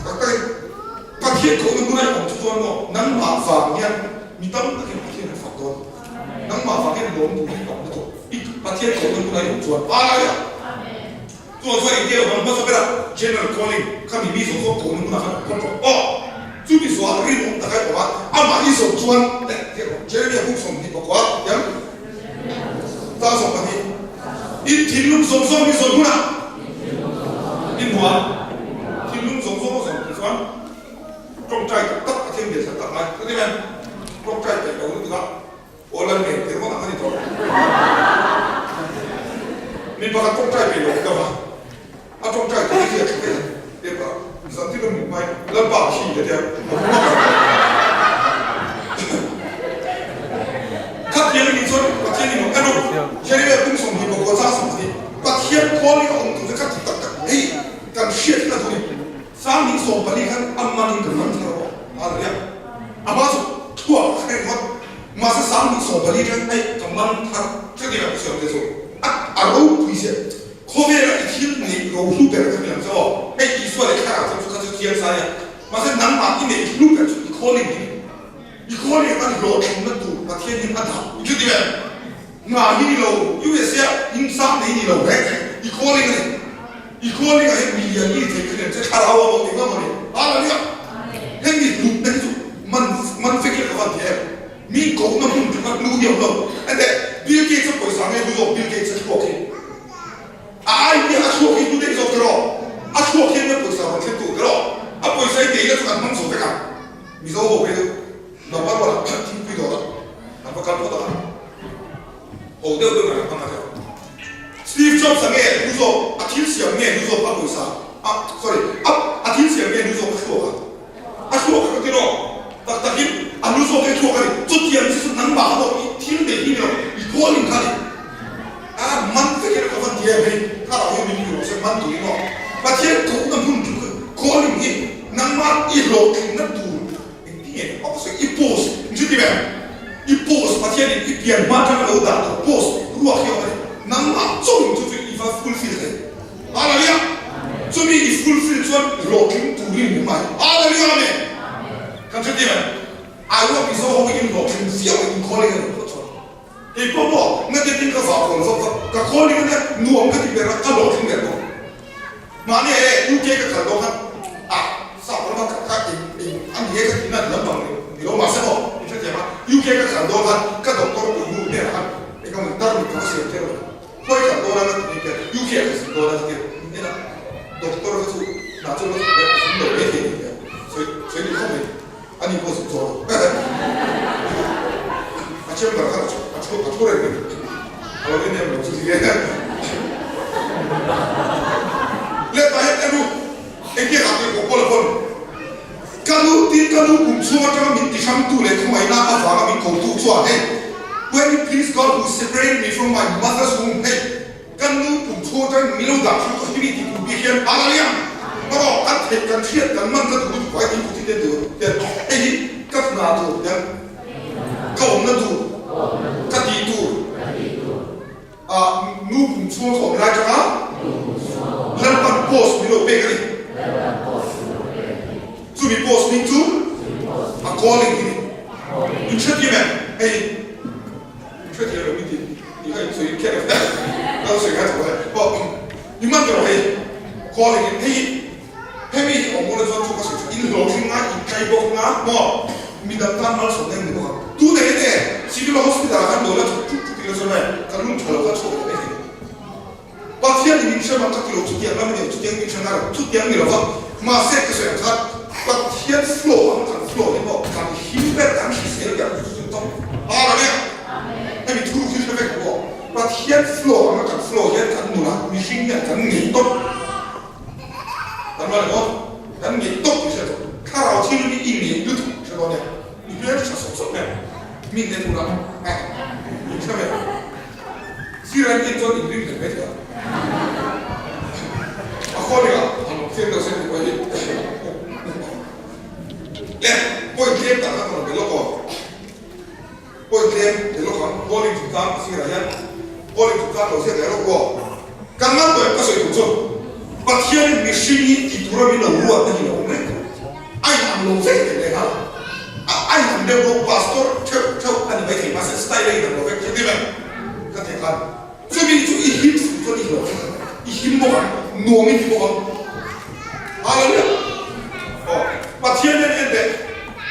Tak takin Pathian kohna hmun a awm chu chuan maw nangmah vang hian mi tam takin Pathian an fak dawn, nangmah vang hian lawm tur hi tam lutuk i Pathian kohna hmun a awm chuan hallelujah. Chuan chuan engtia lo hmang hmasa bera General Calling kha mi mi zawng zawng kohna hmunah khan a phawt rawh aw. Chumi zawhah rinawm taka i awm a, amah i zawh chuan eh tih rawh Jeremiah buk 24 hian ta 12 In thinlung zawng zawng mi zawn hunah in hmu a, thinlung zawng zawng a zawn tih chuan tawngtai tak tak Pathian biak tak tak lai ka ti mai, tawngtai peih lo lutuk a. Aw lal nen tir ngawt ang a ni tawh. Mi pakhat tawngtai peih lo deuh a, a tawngtai tih hi hriat thla daih a, paper ah zan tin a hmuh hmain Lalpa a thi a tia, a hmu ngawt ang. Khatiang a nih chuan Pathian in awm emaw, Jeremiah kum 29 chang 12 Pathian calling a awm tur chu ka ti tak tak hei kan hriat hi ka duh a ni. 2014 khan a man in ka man thar a, Hallelujah. Amah chu thuah ka hreng ngawt. Mahse 2014 khan hei ka man thar chutiang a siam te chu a a ropui zia khawvela i thil neih ro hlu ber kha mi ang che aw. Hei Isua leh Thlarau chuan chu kha chu chiang sai a. Mahse nangmah i neih hlu ber chu i calling hi ni. I calling a kan hlawhtlinna tur Pathian hian a dah i chuti em? Ngah hi ni lo, USA ah in sang nei ni lo reng reng i calling a ni. I calling ah hian mi lian i ni thei kha ni ang che Thlarau a maw eng a maw ni. Hallelujah! Hemi hlutna hi chu man man fek hi ka van ti em? Mi kohna hmun chu ka hlu hi awm lo. Enteh, Bill Gates a pawisa nge hlu zawk Bill Gates a thluak hi? A idea a thluak hi hlu daih zawk tiraw? A thluak hian a pawisa rawn thlen tur tiraw? A pawisa hi neihna chu kan hmang zo vek ang. Mizo ho phei chu number one ah thingpui dawt ah an va kal phawt ang a, ho deuh deuh an hmang a tiraw? Steve Jobs a nge hlu zawk? A thil siam nge hlu zawk a pawisa? A sorry a a thil siam nge hlu zawk a thluak a? A thluak ka ti rawh. Tak takin a hlu zawk hi thluak a ni. Chutiang chu chu nangmah pawh i thil nei hi ni lo, i calling kha a ni. A man vek in ka van ti em hei, thlarau hi min pui rawh se man turin aw. Pathian kohna hmun chu calling hi nangmah i hlawhtlinna tur engtin nge ka sawi i post ni chu ti ve i post Pathian in i pian hma atanga lo dah tur post ruak hi a awm a ni. Nangmah chauhin chu chu i va fulfill thei. Hallelujah! Chumi i fulfill chuan hlawhtling turin min hmai. Hallelujah! Amen! Kan hre tir em? Iowa Mizo ho in hlawhtling viau in calling a nih phawt chuan. Kei pawh maw ngati tin ka vah kawl vak vak ka calling ania nuam ka ti ber a ka hlawhtling ber bawk. Mahni e UK ka kal dawn khan a sap rama ka ka eng eng a ni e ka tihna ni lampang ni lo mahse maw in hrethiam a UK ka kal dawn khan ka doctor pui nu hnenah khan eng emaw tarmit ka va siam kher lo. Khawi khat dawn a ka ti mai khian UK ah ka zin dawn a ka ti a, min en a, doctor kha chu hna chu la thawk reng zin lo mai thei ni a, sawi sawi ni khawp mai, ani pawh zin chaw lo a chamber khan a thu a thu a thu reng mai, a lo en em lo chu ti e le tah hian en u engtia kah tih pawh pawl a pawn ka nu tin ka nu kum chhung atanga min ti hrang tu leh khawngaihna avanga min ko tu chuan hei When you please God who separated me from my mother's womb hei ka nu kum chhung atangin min lo dah hrang tawh hemi ti tur bik hian Hallelujah erawh kan theih kan hriat kan man ka duh lutuk vang hi ti te tur hian hei hi ka hna tur hian ka awmna tur ka tih tur ah nu kum chhung ka awm lai atanga. Chumi post hming chu a calling hi ni. In hrethiam em? Hei in hrethiam lo min ti tih kha in sawi kher lo ka lo sawi kha tho e. Aw i man tawh hei calling in hei hemi hi awm ula chuan chu ka sawi chu in hlawhtling nga in tlai bawk nga maw midang tan malsawm na in ni bawk ang. Tunah hian e civil hospital ah khan lo la thawk ṭuk ṭuk ila chuan hei ka lung ṭha lo kha chhuak leh mai thei. Pathian in min hrem a, ka ti lo, chutiang lam a ni lo, chutiang min hrem a lo, chutiang ni lova, mahse ka sawi ang khan Pathian flow ang kan flow hi maw kan him ber kan hrisel ber chu chu tawp ar a nia, hemi thu hi hre vek ang aw, Pathian flow anga kan flow hian kan nunah mihring hian kan ngei tawp kan rual emaw kan ngei tawp tih hriat tawh, thlarau thil hi i ngei lutuk hre dawn nia, i hmel tha sawk sawk nen min te tunah i hre ve. Sir an tih chuan inring hle mai thei a. A khaw ringah han awm chiang deuh se tih pawh hi le point tlem tak kha ka rawn be lawk aw. Point tlem be lawk ang calling chungchang sirah hian calling chungchang lo ziak leh lawk u aw. Kan ngan tawh em ka sawi tur chu Pathianin mihring hi tih tura min lo ruat na hi lo awm reng tawh. A inang lo vek thei leh nghal. A a inang deuh bawk pastor theuh theuh a ni maithei mahse style a inang lo vek thei mai ka thei khan chumi chu i him suh chuan i hlawh thei i him bawk ang nuam i ti bawk ang Hallelujah aw Pathian hian en teh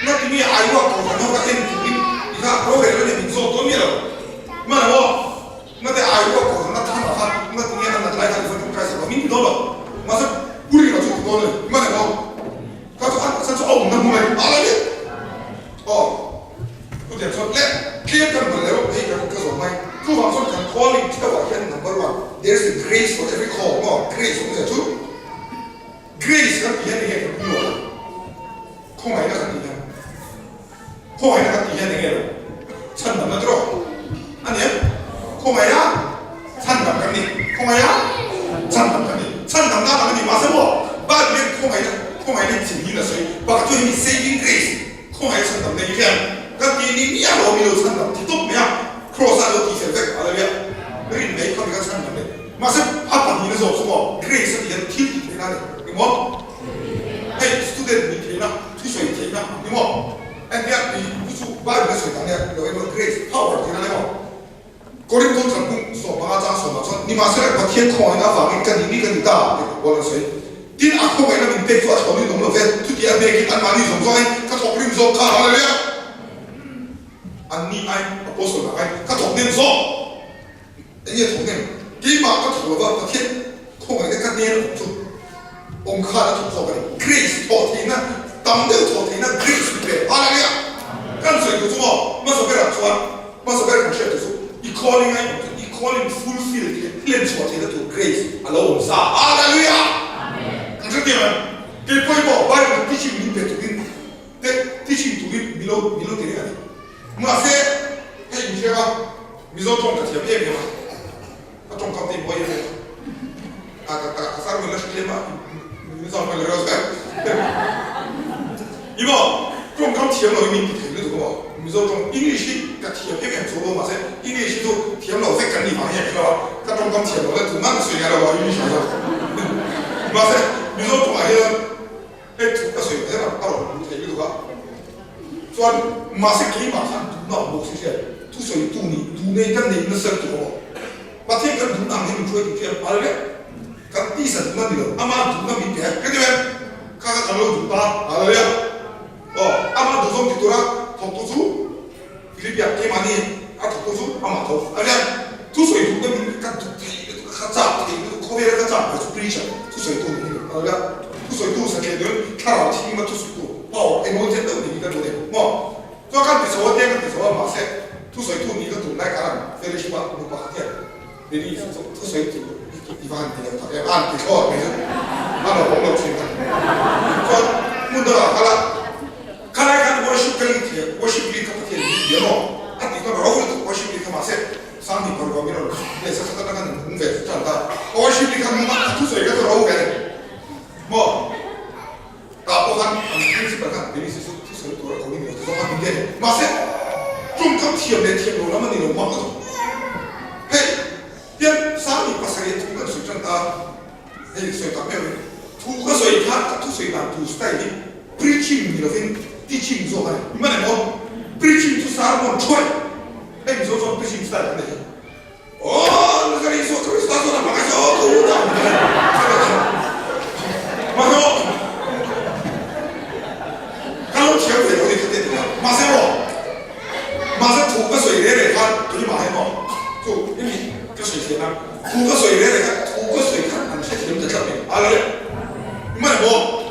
na ti nge ai ruak tawh kan ho ka en turin i kha rorel a ni min zawt dawn miah lo hman ang aw Na te ai ruak tawh na than a kha na ti nge a nat lai kha i va ṭawngṭai sak lo min ti dawn lo mahse pu ringa chu ti dawn a ni hman emaw kha chu a chhan chu a awmna hmun a ni a la ni aw chutiang chuan le tlem kan hman leh hei kan ka zawm mai chuvang chuan kan calling theuh ah hian number one there is a grace for every call maw grace awmzia chu grace kan tih hian enge kan pu a khawngaihna kan tih hian. Khawngaihna kan tih hian enge lo chhandamna chu rawh a ni em? Khawngaiha chhandam kan ni. Khawngaiha chhandam kan ni. Chhandamna ang a ni mahse maw Bible hian khawngaihna khawngaihna hi chim niin a sawi. Pakhat chu hemi saving grace khawngaih chhandamna hi hian kan tih ni miah lo mi lo chhandam thi tawp mai a Cross ah lo tih fel vek hallelujah rin mai kha mi kha chhandam ni. Mahse a pahnihna zawk chu maw grace a tih hian thil tih theihna a ni. Engmaw? Hei student nih theihna, thusawi theihna ni maw? Engtia tih chu chu Bible a sawi dan nia lo emaw grace, power tihna ni maw? Korinth thlangpung 15 chang sawmah chuan nimahsela Pathian khawngaihna avangin ka nih ni ka ni ta tih ka Paul a sawi. Tin a khawngaihna min pek chu a thlawnin awm lo ve, chuti a hnekin anmahni zawng zawngin ka thawk rim zawk kha hallelujah! Anni ai apostle dang ai ka thawk nem zawk. Eng nge thawk nem? Keimah ka thawk lova Pathian khawngaihna ka hnen awm chu awm khan a thawk zawk a ni. Grace thawh theihna, tam deuh thawh theihna grace min pe. Hallelujah! Kan sawi tur chu maw? Hmasa berah chuan, hmasa ber kan hriat tur chu i calling a awm chu i calling fulfill theih, hlen chhuah theihna tur grace a lo awm sa. Hallelujah! Kan hrethiam em? Kei pawimawh Bible teaching min pe turin te teaching turin min lo min lo ti reng a ni. Mahse, hei inhriat a, Mizo tawng ka thiam em em a, ka tawngkam te mawi em em a, ka ka ka sermon la hre tlem a, Mizo hmel la reuh zet. Ni maw, tawngkam thiam lo hi min ti thei lutuk a maw, Mizo tawng English hi ka thiam em em chuang lo mahse English hi chu thiam lo vek kan nih vang hian ka hre lo a, ka tawngkam thiam lo la tunah ka sawi ngai lo a English ah hian. Mahse, Mizo tawngah hian Hei thu ka sawi zel a, a rawn hmu thei lutuk a. Chuan mahse keimah khan duhna awm bawk si hriat, thusawitu nih duh nei kan neih nasa lutuk awm. Pathian kan duhna ang hi min hruai tur chu em phal vek. Kan tisa duhna ni lo, ama duhna min pe. Ka ti ve, kha kha kan lo duh ta, Hallelujah. Aw, ama duh zawng ti tura thawktu chu Philipia keimahni a thawktu chu amah tho. A nia, thusawi duhna min ka duh thei lutuk a, ka chak thei lutuk, khawvela ka chak ber chu preacher, thusawitu nih hi ni. Hallelujah. Thusawitu satliah deuhin thlarau thihna thusawitu power anointed deuh nih hi ka duh a ni maw? Chuan kan ti chho a, tiang kan ti chho a, mahse thusawitu nih ka tum lai khan an fellowship a nu pakhat hian Lily chu thusawitu i va han ti lo tak em a an ti thlawt mai chu a lo awm lo thin a. Chuan hmun dangah kal a, khalai khan worship ka lead thei a, worship lead kha Pathian min ti a maw? A tih khan ro lutuk worship lead kha mahse Sangni paruk ah min rawn leh sa khat atang khan in hung ve tan ta. Worship lead khan hmang a, a thusawi kha chu ro ve a ni. Maw? Tah pawh khan an principal khan Dennis hi chu thusawi tur a ko ni lo ti zawk a min ti a ni. Mahse, tawngkam thiam leh thiam lo lam a ni lo mak lutuk. Hei, tian Sangni pasarih thu kan sawi tan ta, hei sawi tak meuh in, thu ka sawi khan ka thusawi dan tur style hi. Preaching ni lovin teaching zawk a ni. Hman emaw preaching chu sermon thuai hei Mizo chuan preaching style kan nei a. Aw Nazar Isua Krista chuan a hmangaih zawk a u ta Mahse maw ka lo thiam ve lo ni kha te ti a. Mahse maw mahse thu ka sawi reh reh khan keimah hi maw chu hemi ka sawi thiam a thu ka sawi reh reh khan thu ka sawi khan an hrethiam ta tlat mai a la le. Hman emaw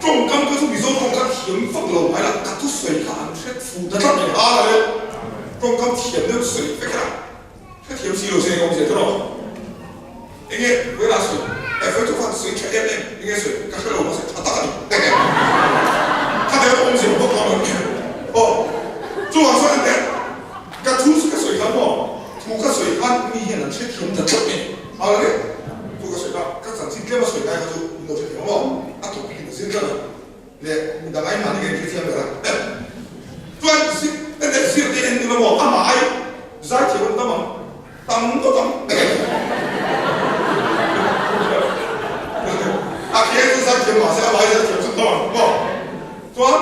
Tawngkam kha chu Mizo tawng kha thiam vak lo mai la, ka thusawi kha an hre fu ta tlat mai a le. Tawngkam thiam deuh sawi vek a, hre thiam si lo se eng awm zia tawh lo. Enge Wela sawi? Efe chu khan sawi tha em em, enge sawi? Ka hre lo mahse tha tak a ni. Enge? Kha deuh awm zia bawk lo mai. Aw, chuvang chuan enge ka thu ka sawi khan maw, thu ka sawi khan mi hian an hre thiam ta tlat mai a le. Thu ka sawi kha ka chanchin tlem a sawi lai kha chu min lo hrethiam maw? A topic in a zir tlat a leh mi dang ai mahni ka inhrethiam ber a. Chuan zir leh zir te en ila maw? Amah ai zaithiam an tam ang, tam ngawt ang. A khi chu zaithiam mahse amah ai zaithiam chu tam ang maw? Chuan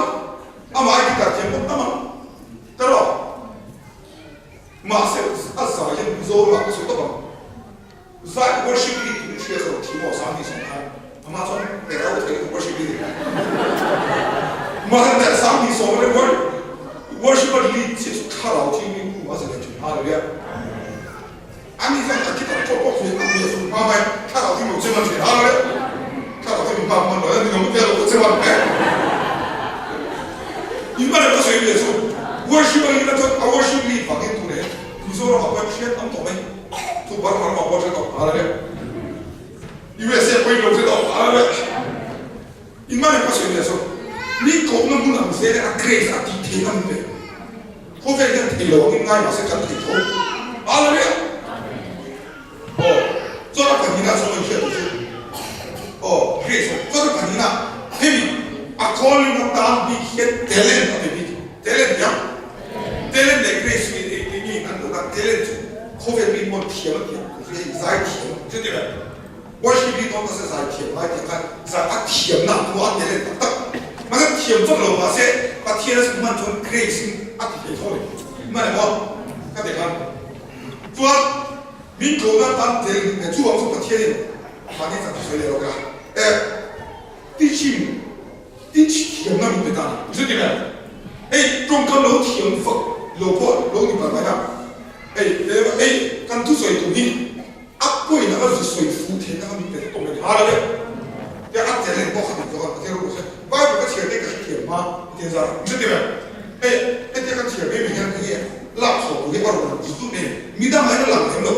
amah ai guitar thiam pawh tam ang ta rawh. Mahse a zai hian Mizoramah ka sawi tawp ang. Zai worship lead tih hria ka lo thi maw Sangni sawm khan amah chuan hmel a thei lutuk worship lead mahse hmel Sangni sawm a worship a lead chiah chu thlarau thing in kum a zalen thin hallelujah ani chuan a guitar pawh pawh hmel a hmel chu hma mai thlarau thing lo che man thin hallelujah thlarau thing hma man lo ni lo hmel lo che man in man ka sawi ve chu worship a lead a chuan a worship lead vangin tune Mizoram ah pawh hriat tam tawh mai. Chu Burma ramah pawh hre tawh nghal a nia. USA pawhin lo hre tawh nghal a nia. Inman in ka sawi nia chu mi kohna hmun ang zel a grace a tih theih ang le. Khawvel hian thei lo angin ngai mahse kan thei tho nghal a nia. Aw chuan a pahnihna chuan in hriat tur chu aw grace aw chuan a pahnihna hemi a calling atan bik hian talent a pe bik talent nia. Talent leh Grace hi eng nge an lo a, talent chu khawvel mi pawn thiam a tih ang hi hei zai thiam chu ti ve. Worship hi dawn nasa zai thiam ngai tih khan zai a thiam na thu a talent tak tak. Mahse thiam vak lo mahse Pathian a hman chuan Grace in a ti thei tho a ni. Hman emaw ka ti khan chuan min tlawhna tan talent leh chuvang chu Pathian in mahni chak chu sawi leh lo ka e teaching Teach thiamna min pe ta ni. Chu ti ve. Hei tawngkam lo thiam vak lo pawh lo ni palh mai a. Hei hei kan thusawi tum hi a point anga zu sawi fuh theihna kha min pe tawp mai ni. Hallelujah. Tia a talent pawh kha dik zawk a, Pathian ropui se. Bible ka chhiar te ka hrethiam hma Pathian zar a. Chu ti ve. Hei hetia kan chhiar mai mai hian enge lak chhuah tur hi a rawn lang zut zut mai ni. Midang aiin a lang lem lo.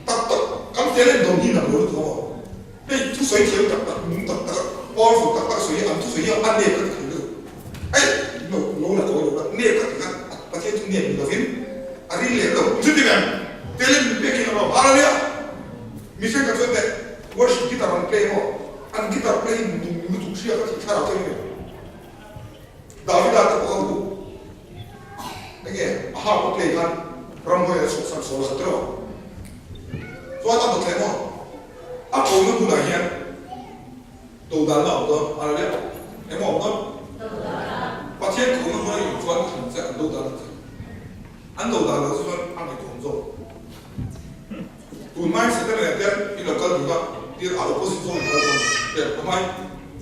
Tak tak kan talent dawn hi nang lo lutuk a maw. Hei thusawi thiam tak tak, nung tak tak, powerful tak tak sawi hi an thusawi hi a nep ka ti thei lo. Hei no lo la kawi lo la, nep ka ti khan Pathian chu nep ni lovin a ring lem lo. Chuti em? Talent min pek hian a lawm. Hallelujah! Mihring kha chuan teh worship guitar an play maw? An guitar play hi nung lutuk hria ka tih thlarau thei em? Davida te pawh kha hu enge a harp a play khan ramhuai a chhuahsan sawl a kha tiraw? Chuan a dawt leh maw? A kohna hmunah hian dodalna a awm dawn, hallelujah, engmaw a awm dawn? Pathian kohna hmuna i awm chuan thlan che an dodal ang che. An dodal loh chuan a ngaihtuahawm zawk. Tun hmain Satan leh hian i lo kal dun a, tir a opposite zawng in kal dawn tel a hmain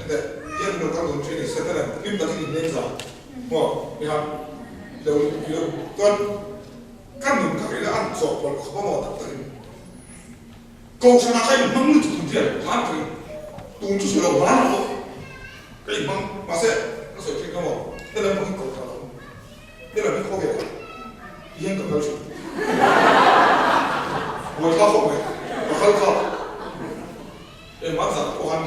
ente hian i lo kal dun thin a ni Satan leh hlim takin in leng za maw niha i lo i lo chuan ka nun ka hrih la an chawhpawlh khawp a maw tak takin Kohhranah kha inhmang lutuk thung hian hlan ka ring. Tun chu sawi lo hlan pawh ka inhmang mahse ka sawi thin ka maw helam pawh hi kohhran a awm helam hi khawvel ah ti hian ka kal thin. Buaithla khawp mai ka kal kha engmah zah pawh khan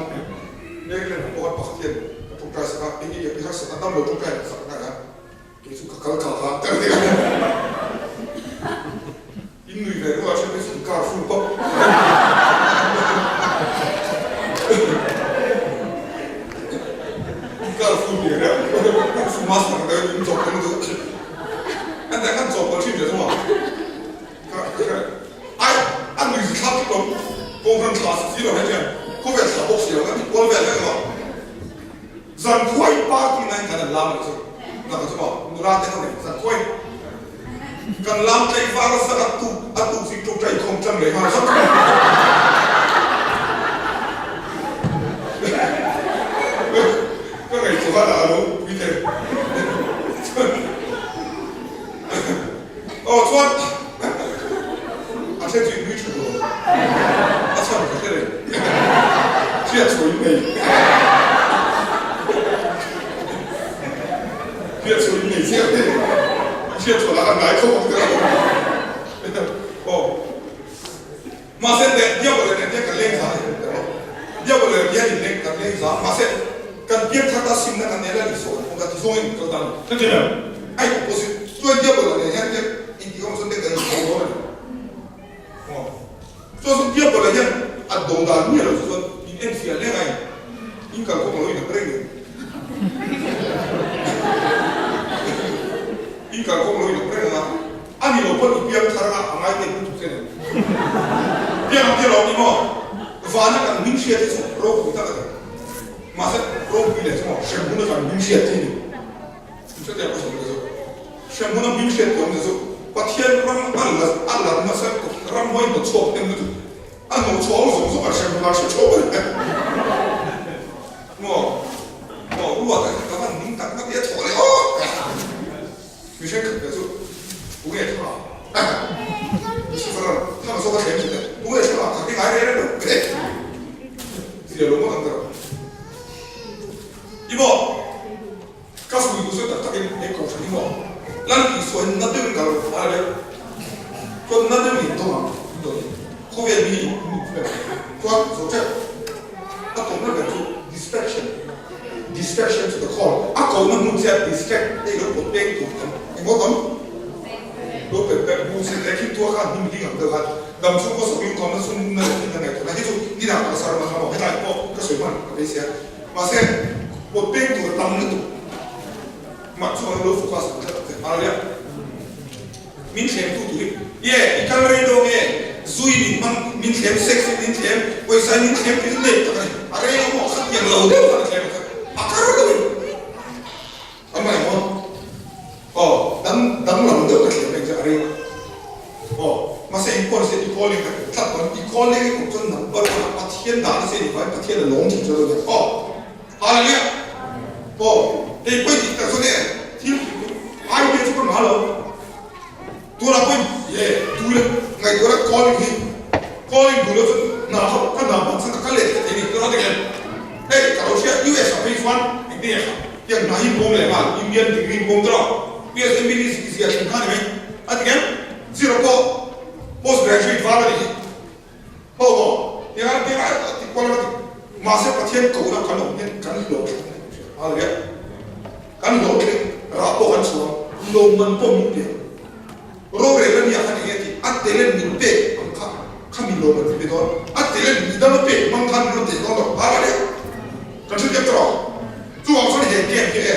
Maryland ah pawh khan pakhat hian ka tawngtai sak a eng nge i harsat a damlo tawngtai sak ngai a kei chu ka kal kha kha ka ti a. In nui ve ruah ṭhen hi chu car full pawp. Car full ni reuh. Kung fu master ang deuh in chawp kan duh. An tah khan chawp pawh ṭhin ve thung a. Ka ka hre. Ai a nui zithlak tlat lo. Kawngran thla si lo he ṭhian. Khawvel thla bawk si lo kan ti kual vel vek lo. Zan. Zankhuain party nain kan han lam leh chu. Naka chu maw nula te ho nen zankhuain kan lam tlaivar a sak a tuk a tuk zing ṭawngṭai inkhawm ṭan leh nghal zak mai. Ka ngaihtuah a dah lo pui thei. Chuan aw chuan a hre chu inui ṭha dawn. A chhan ka hre reng. Hriat chhuah in nei. Hriat chhuah in nei chiah te. Hriat chhuah lah kan ngai khawp ang te aw. Mahse teh Diabol nen hian kan leng za leh ta lo. Diabol nen hian in leng kan leng za. Mahse kan pian thar ta simna kan nei la Isua kan hmu ta ti zawngin kan kal ta a ni. Kan ti lo. A in opposite. Chuan Diabol nen hian te intih awm chuan te kan inhau dawn a ni. Aw. Chuan chu Diabol hian a do dan miah lo chu chuan in enfiah leng a in in kal kawng lo in a reng em? In kal kawng lo in a reng ang a. A ni lo pawn i piang thar a, a ngai te hmu tuk che nen. Piang ang tia lo ni maw? Vana kan hming hriat hi chu ropui tak a ni. Mahse ropui leh chu maw hremhmun a kan hming hriat hi a ni. Chutia ka sawi chu hremhmun a hming hriat tur awm chu Pathian ram a la a la nasa ramhuai hnawt chhuak hnem lutuk a hnawh chhuah ho zawng zawng a hremhmun ah hre chhuak a ni. Maw maw ruat ah hian ka van ning tak tak i a thawh leh awk a. Mihring khat ve chu u nge thla a Lucifer a thla zawk a thlem thin e u nge thla ka ti ngai reng reng lo e zia lo ngawt ang ta rawh i maw ka sawi duh sawi tak tak in he kohhran hi maw Lal Isua hi na deuh in ka lo a la deuh chuan na deuh in dawng ang in dawn in khawvel mi in chuan zo teuh a tawpna ber chu distraction. Distraction to the call, a kohna hmun che a distract hei lo pawt peng tur tam engawt awm? Lo pet pet bu se leh khi tua khan hnim hling ang deuh khan dam chhung pawh sawi inkhawm na sum na leh thil na ngaihtuahna hi chu ni dang ka sar hmasa maw hetlai pawh ka sawi hman ka beisei a mahse pawt peng tur a tam lutuk mah chuan lo focus ang tlat ang che hallelujah. Min thlem tu tur hi ye i kal rei dawn nge zui min hmang min thlem sex in min thlem pawisa in min thlem tih chu nei tak a ni a rei lo maw khat tiang lo deuh khan a thlem ang kha a kar lo in a mai maw aw dang dang lam deuh ka thlem reng chu a rei aw mahse in pawn se i calling ka tlat pawn i calling i kawp chuan number one ah Pathian dah nasa i nih vangin Pathian a lawm thin chu a lo nia aw Hallelujah aw hei pawi tih tak chuan e thil idea chu ka ngah lo. Tunah pawhin ye tule ngaihtuahna calling hi calling duh lo chuan hna kha ka hna hman chhan ka kal leh thei thei ni ka rawn ti em? Hei ka lo hria US ah phei chuan engtin nge kha tiang hna hi pawm leh nghal Indian degree in pawm tawh US MBBS i zia thin kha ni mai a ti em? Zira pawh post graduate val a nih hi ho maw tiang tiang a ti kual a ti mahse Pathian kohna kan awm hian kan hlawhtling a ni hria hallelujah. Kan hlawhtling rah pawh kan chhuang, lawmman pawh min pe. Rorel a nia khan enge tih a telen min pek ang kha kha min lawmman min pe dawn, a telen mi dang a pek hmang khan min rawn teh dawn lo, hal a nia. Kan hrethiam ta rawh. Chuvang chuan he camp hi e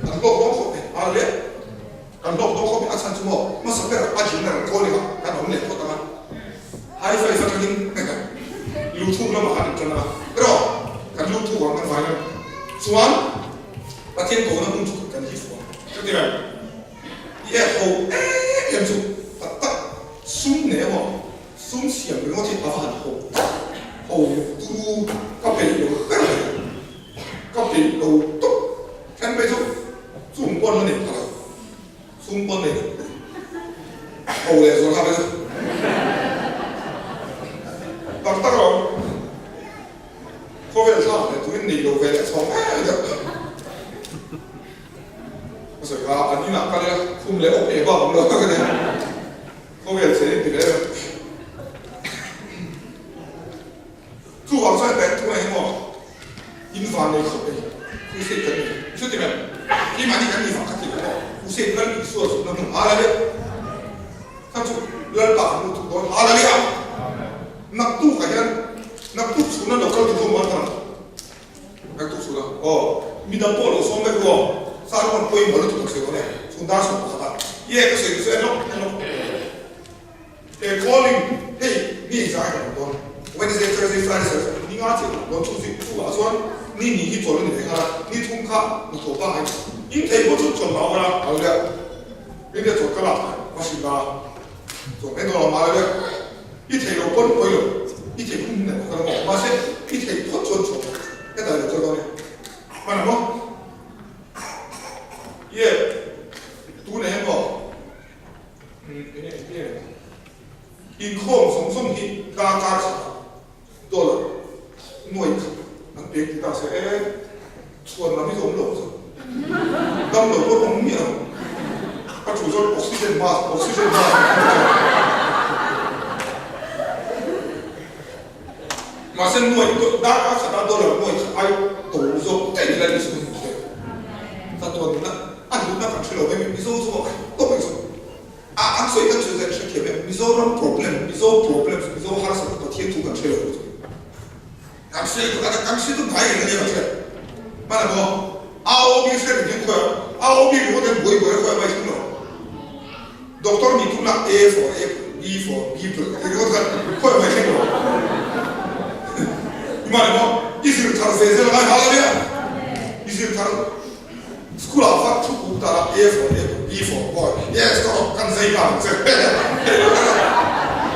kan hlawk dawn khawp mai, hal a nia. Kan hlawk dawn khawp mai, a chhan chu maw hmasa ber a general calling ah kan awm leh phawt ang a, high five atangin luthuk lamah kan intan ang a, erawh kan luthuk ang kan vai ang chuan, Pathian kohna hmun chu kan hi fuh ang. Chuti mai, i ek ho em em chu tak tak sum nei emaw sum siam ringawt hi a va han ho tak ho turu ka peih lo ber mai a, ka peih lo tawp. Then phei chu chung pawn la nei pha lo, sum pawn nei lo ho leh zual kha phei chu tak tak lo. Khawvel thlak leh turin nei lo ve leh chhawng em deuh. Ka sawi kha an inah kal ila khum leh awk eh bak awm lo ka ti. Khawvel chhe in ti ve em. Chuvang chuan pek thung eng emaw in van nei khawp ei crusade kan nei. Chuti mai keimahni kan ni vang kha ti lo maw crusade Lal Isua zukna hmun Hallelujah. Kha chu Lalpa kan lut thuk dawn Hallelujah. Naktuk ah hian naktuk chhuna lo kal duh zawng tan naktuk chhuna aw midang pawh lo sawm vek ru aw sa ruan pawimawh lutuk tak sawi dawn e chhun dar sawm pakhat ah ye ka sawi duh chu en lawk en lawk he calling hei mi engzah nge kan awm dawn Wednesday Thursday Friday Saturday ni nga chiah kan awm dawn chu chu ah chuan. Ni ni hi chawl a ni ve nghal a, ni thum kha hnathawh pangai in thei pawh chu chawl lau a, hallelujah. India chawl ka lak va hrilh la, chawl mai dawn lo hallelujah. I thei lo pawn pawi lo, i thei hun hun erawh ka la maw, mahse i thei phawt chuan chawl hetah i lo kal dawn e. Hman ang maw? Ye, tunah hian maw? Eng nge eng nge? Inkhawm zawng zawng hi darkar khat ah dollar nuai khat an pek ti ta se e, chhuan lam hi chu awm lo chu. Dam lo pawh awm miah lo. A thu chuan oxygen mask, oxygen mask an ti thin. Mahse nuai darkar khat ah dollar nuai khat ai to zawk daih ila ni chu kan hmu thei. Chatuan a hlutna kan hre lo mai, Mizo chu a khat tawp mai chu. A an sawi kan sawi zai ka hrethiam em? Mizoram problem, Mizo problems, Mizo harsatna Pathian thu kan hre lo chu. Kan hre chu kan kan hre chu ngai reng a nia kan hre. Hman a maw? AOB hre reng hian khawi a AOB ringawt hian buai buai a khawi a mai thung lo. Doctor nih tum la A for apple, B for people ti ringawt khan khawi a mai thleng lo. Hman a maw? I zir thar ve zel a ngai hal a nia. I zir thar School ah fak thu kuk ta la A for apple, B for boy, yes ka rawh kan zai nghal ang che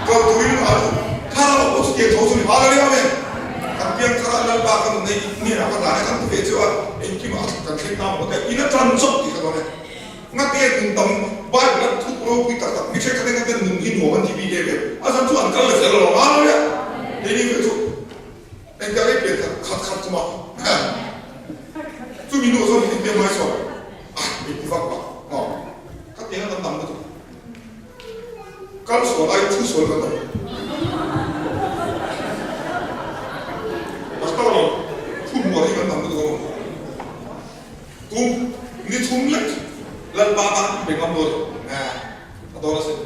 kal turin a lu thar a lo pawh chutiang tho chu ni hal a nia amen. Kan piang thar a Lalpa ka nun nei hnenah ka hlan e kan ti ve cheu a engkimah a thut kan thleng ta maw te in a tan chawp tih ka dawn e. Ngate nun tam Bible a thuk ropui tak tak mi thenkhat engah ten nun hi nuam an ti bik em em a zan chu an kal leh fel alawm hal a nia keini ve chu Engtiang ei pian khat khat khat chuma chumi nu chuan min inpiam mai sawn a min ti vak vak maw ka tiang a kan dam lutuk kal sual ai thu sual kan dam pastor lo thu muar hi kan dam lutuk a maw tum ni thum lek lalpa tan i pe ngam dawn em a dawn asin.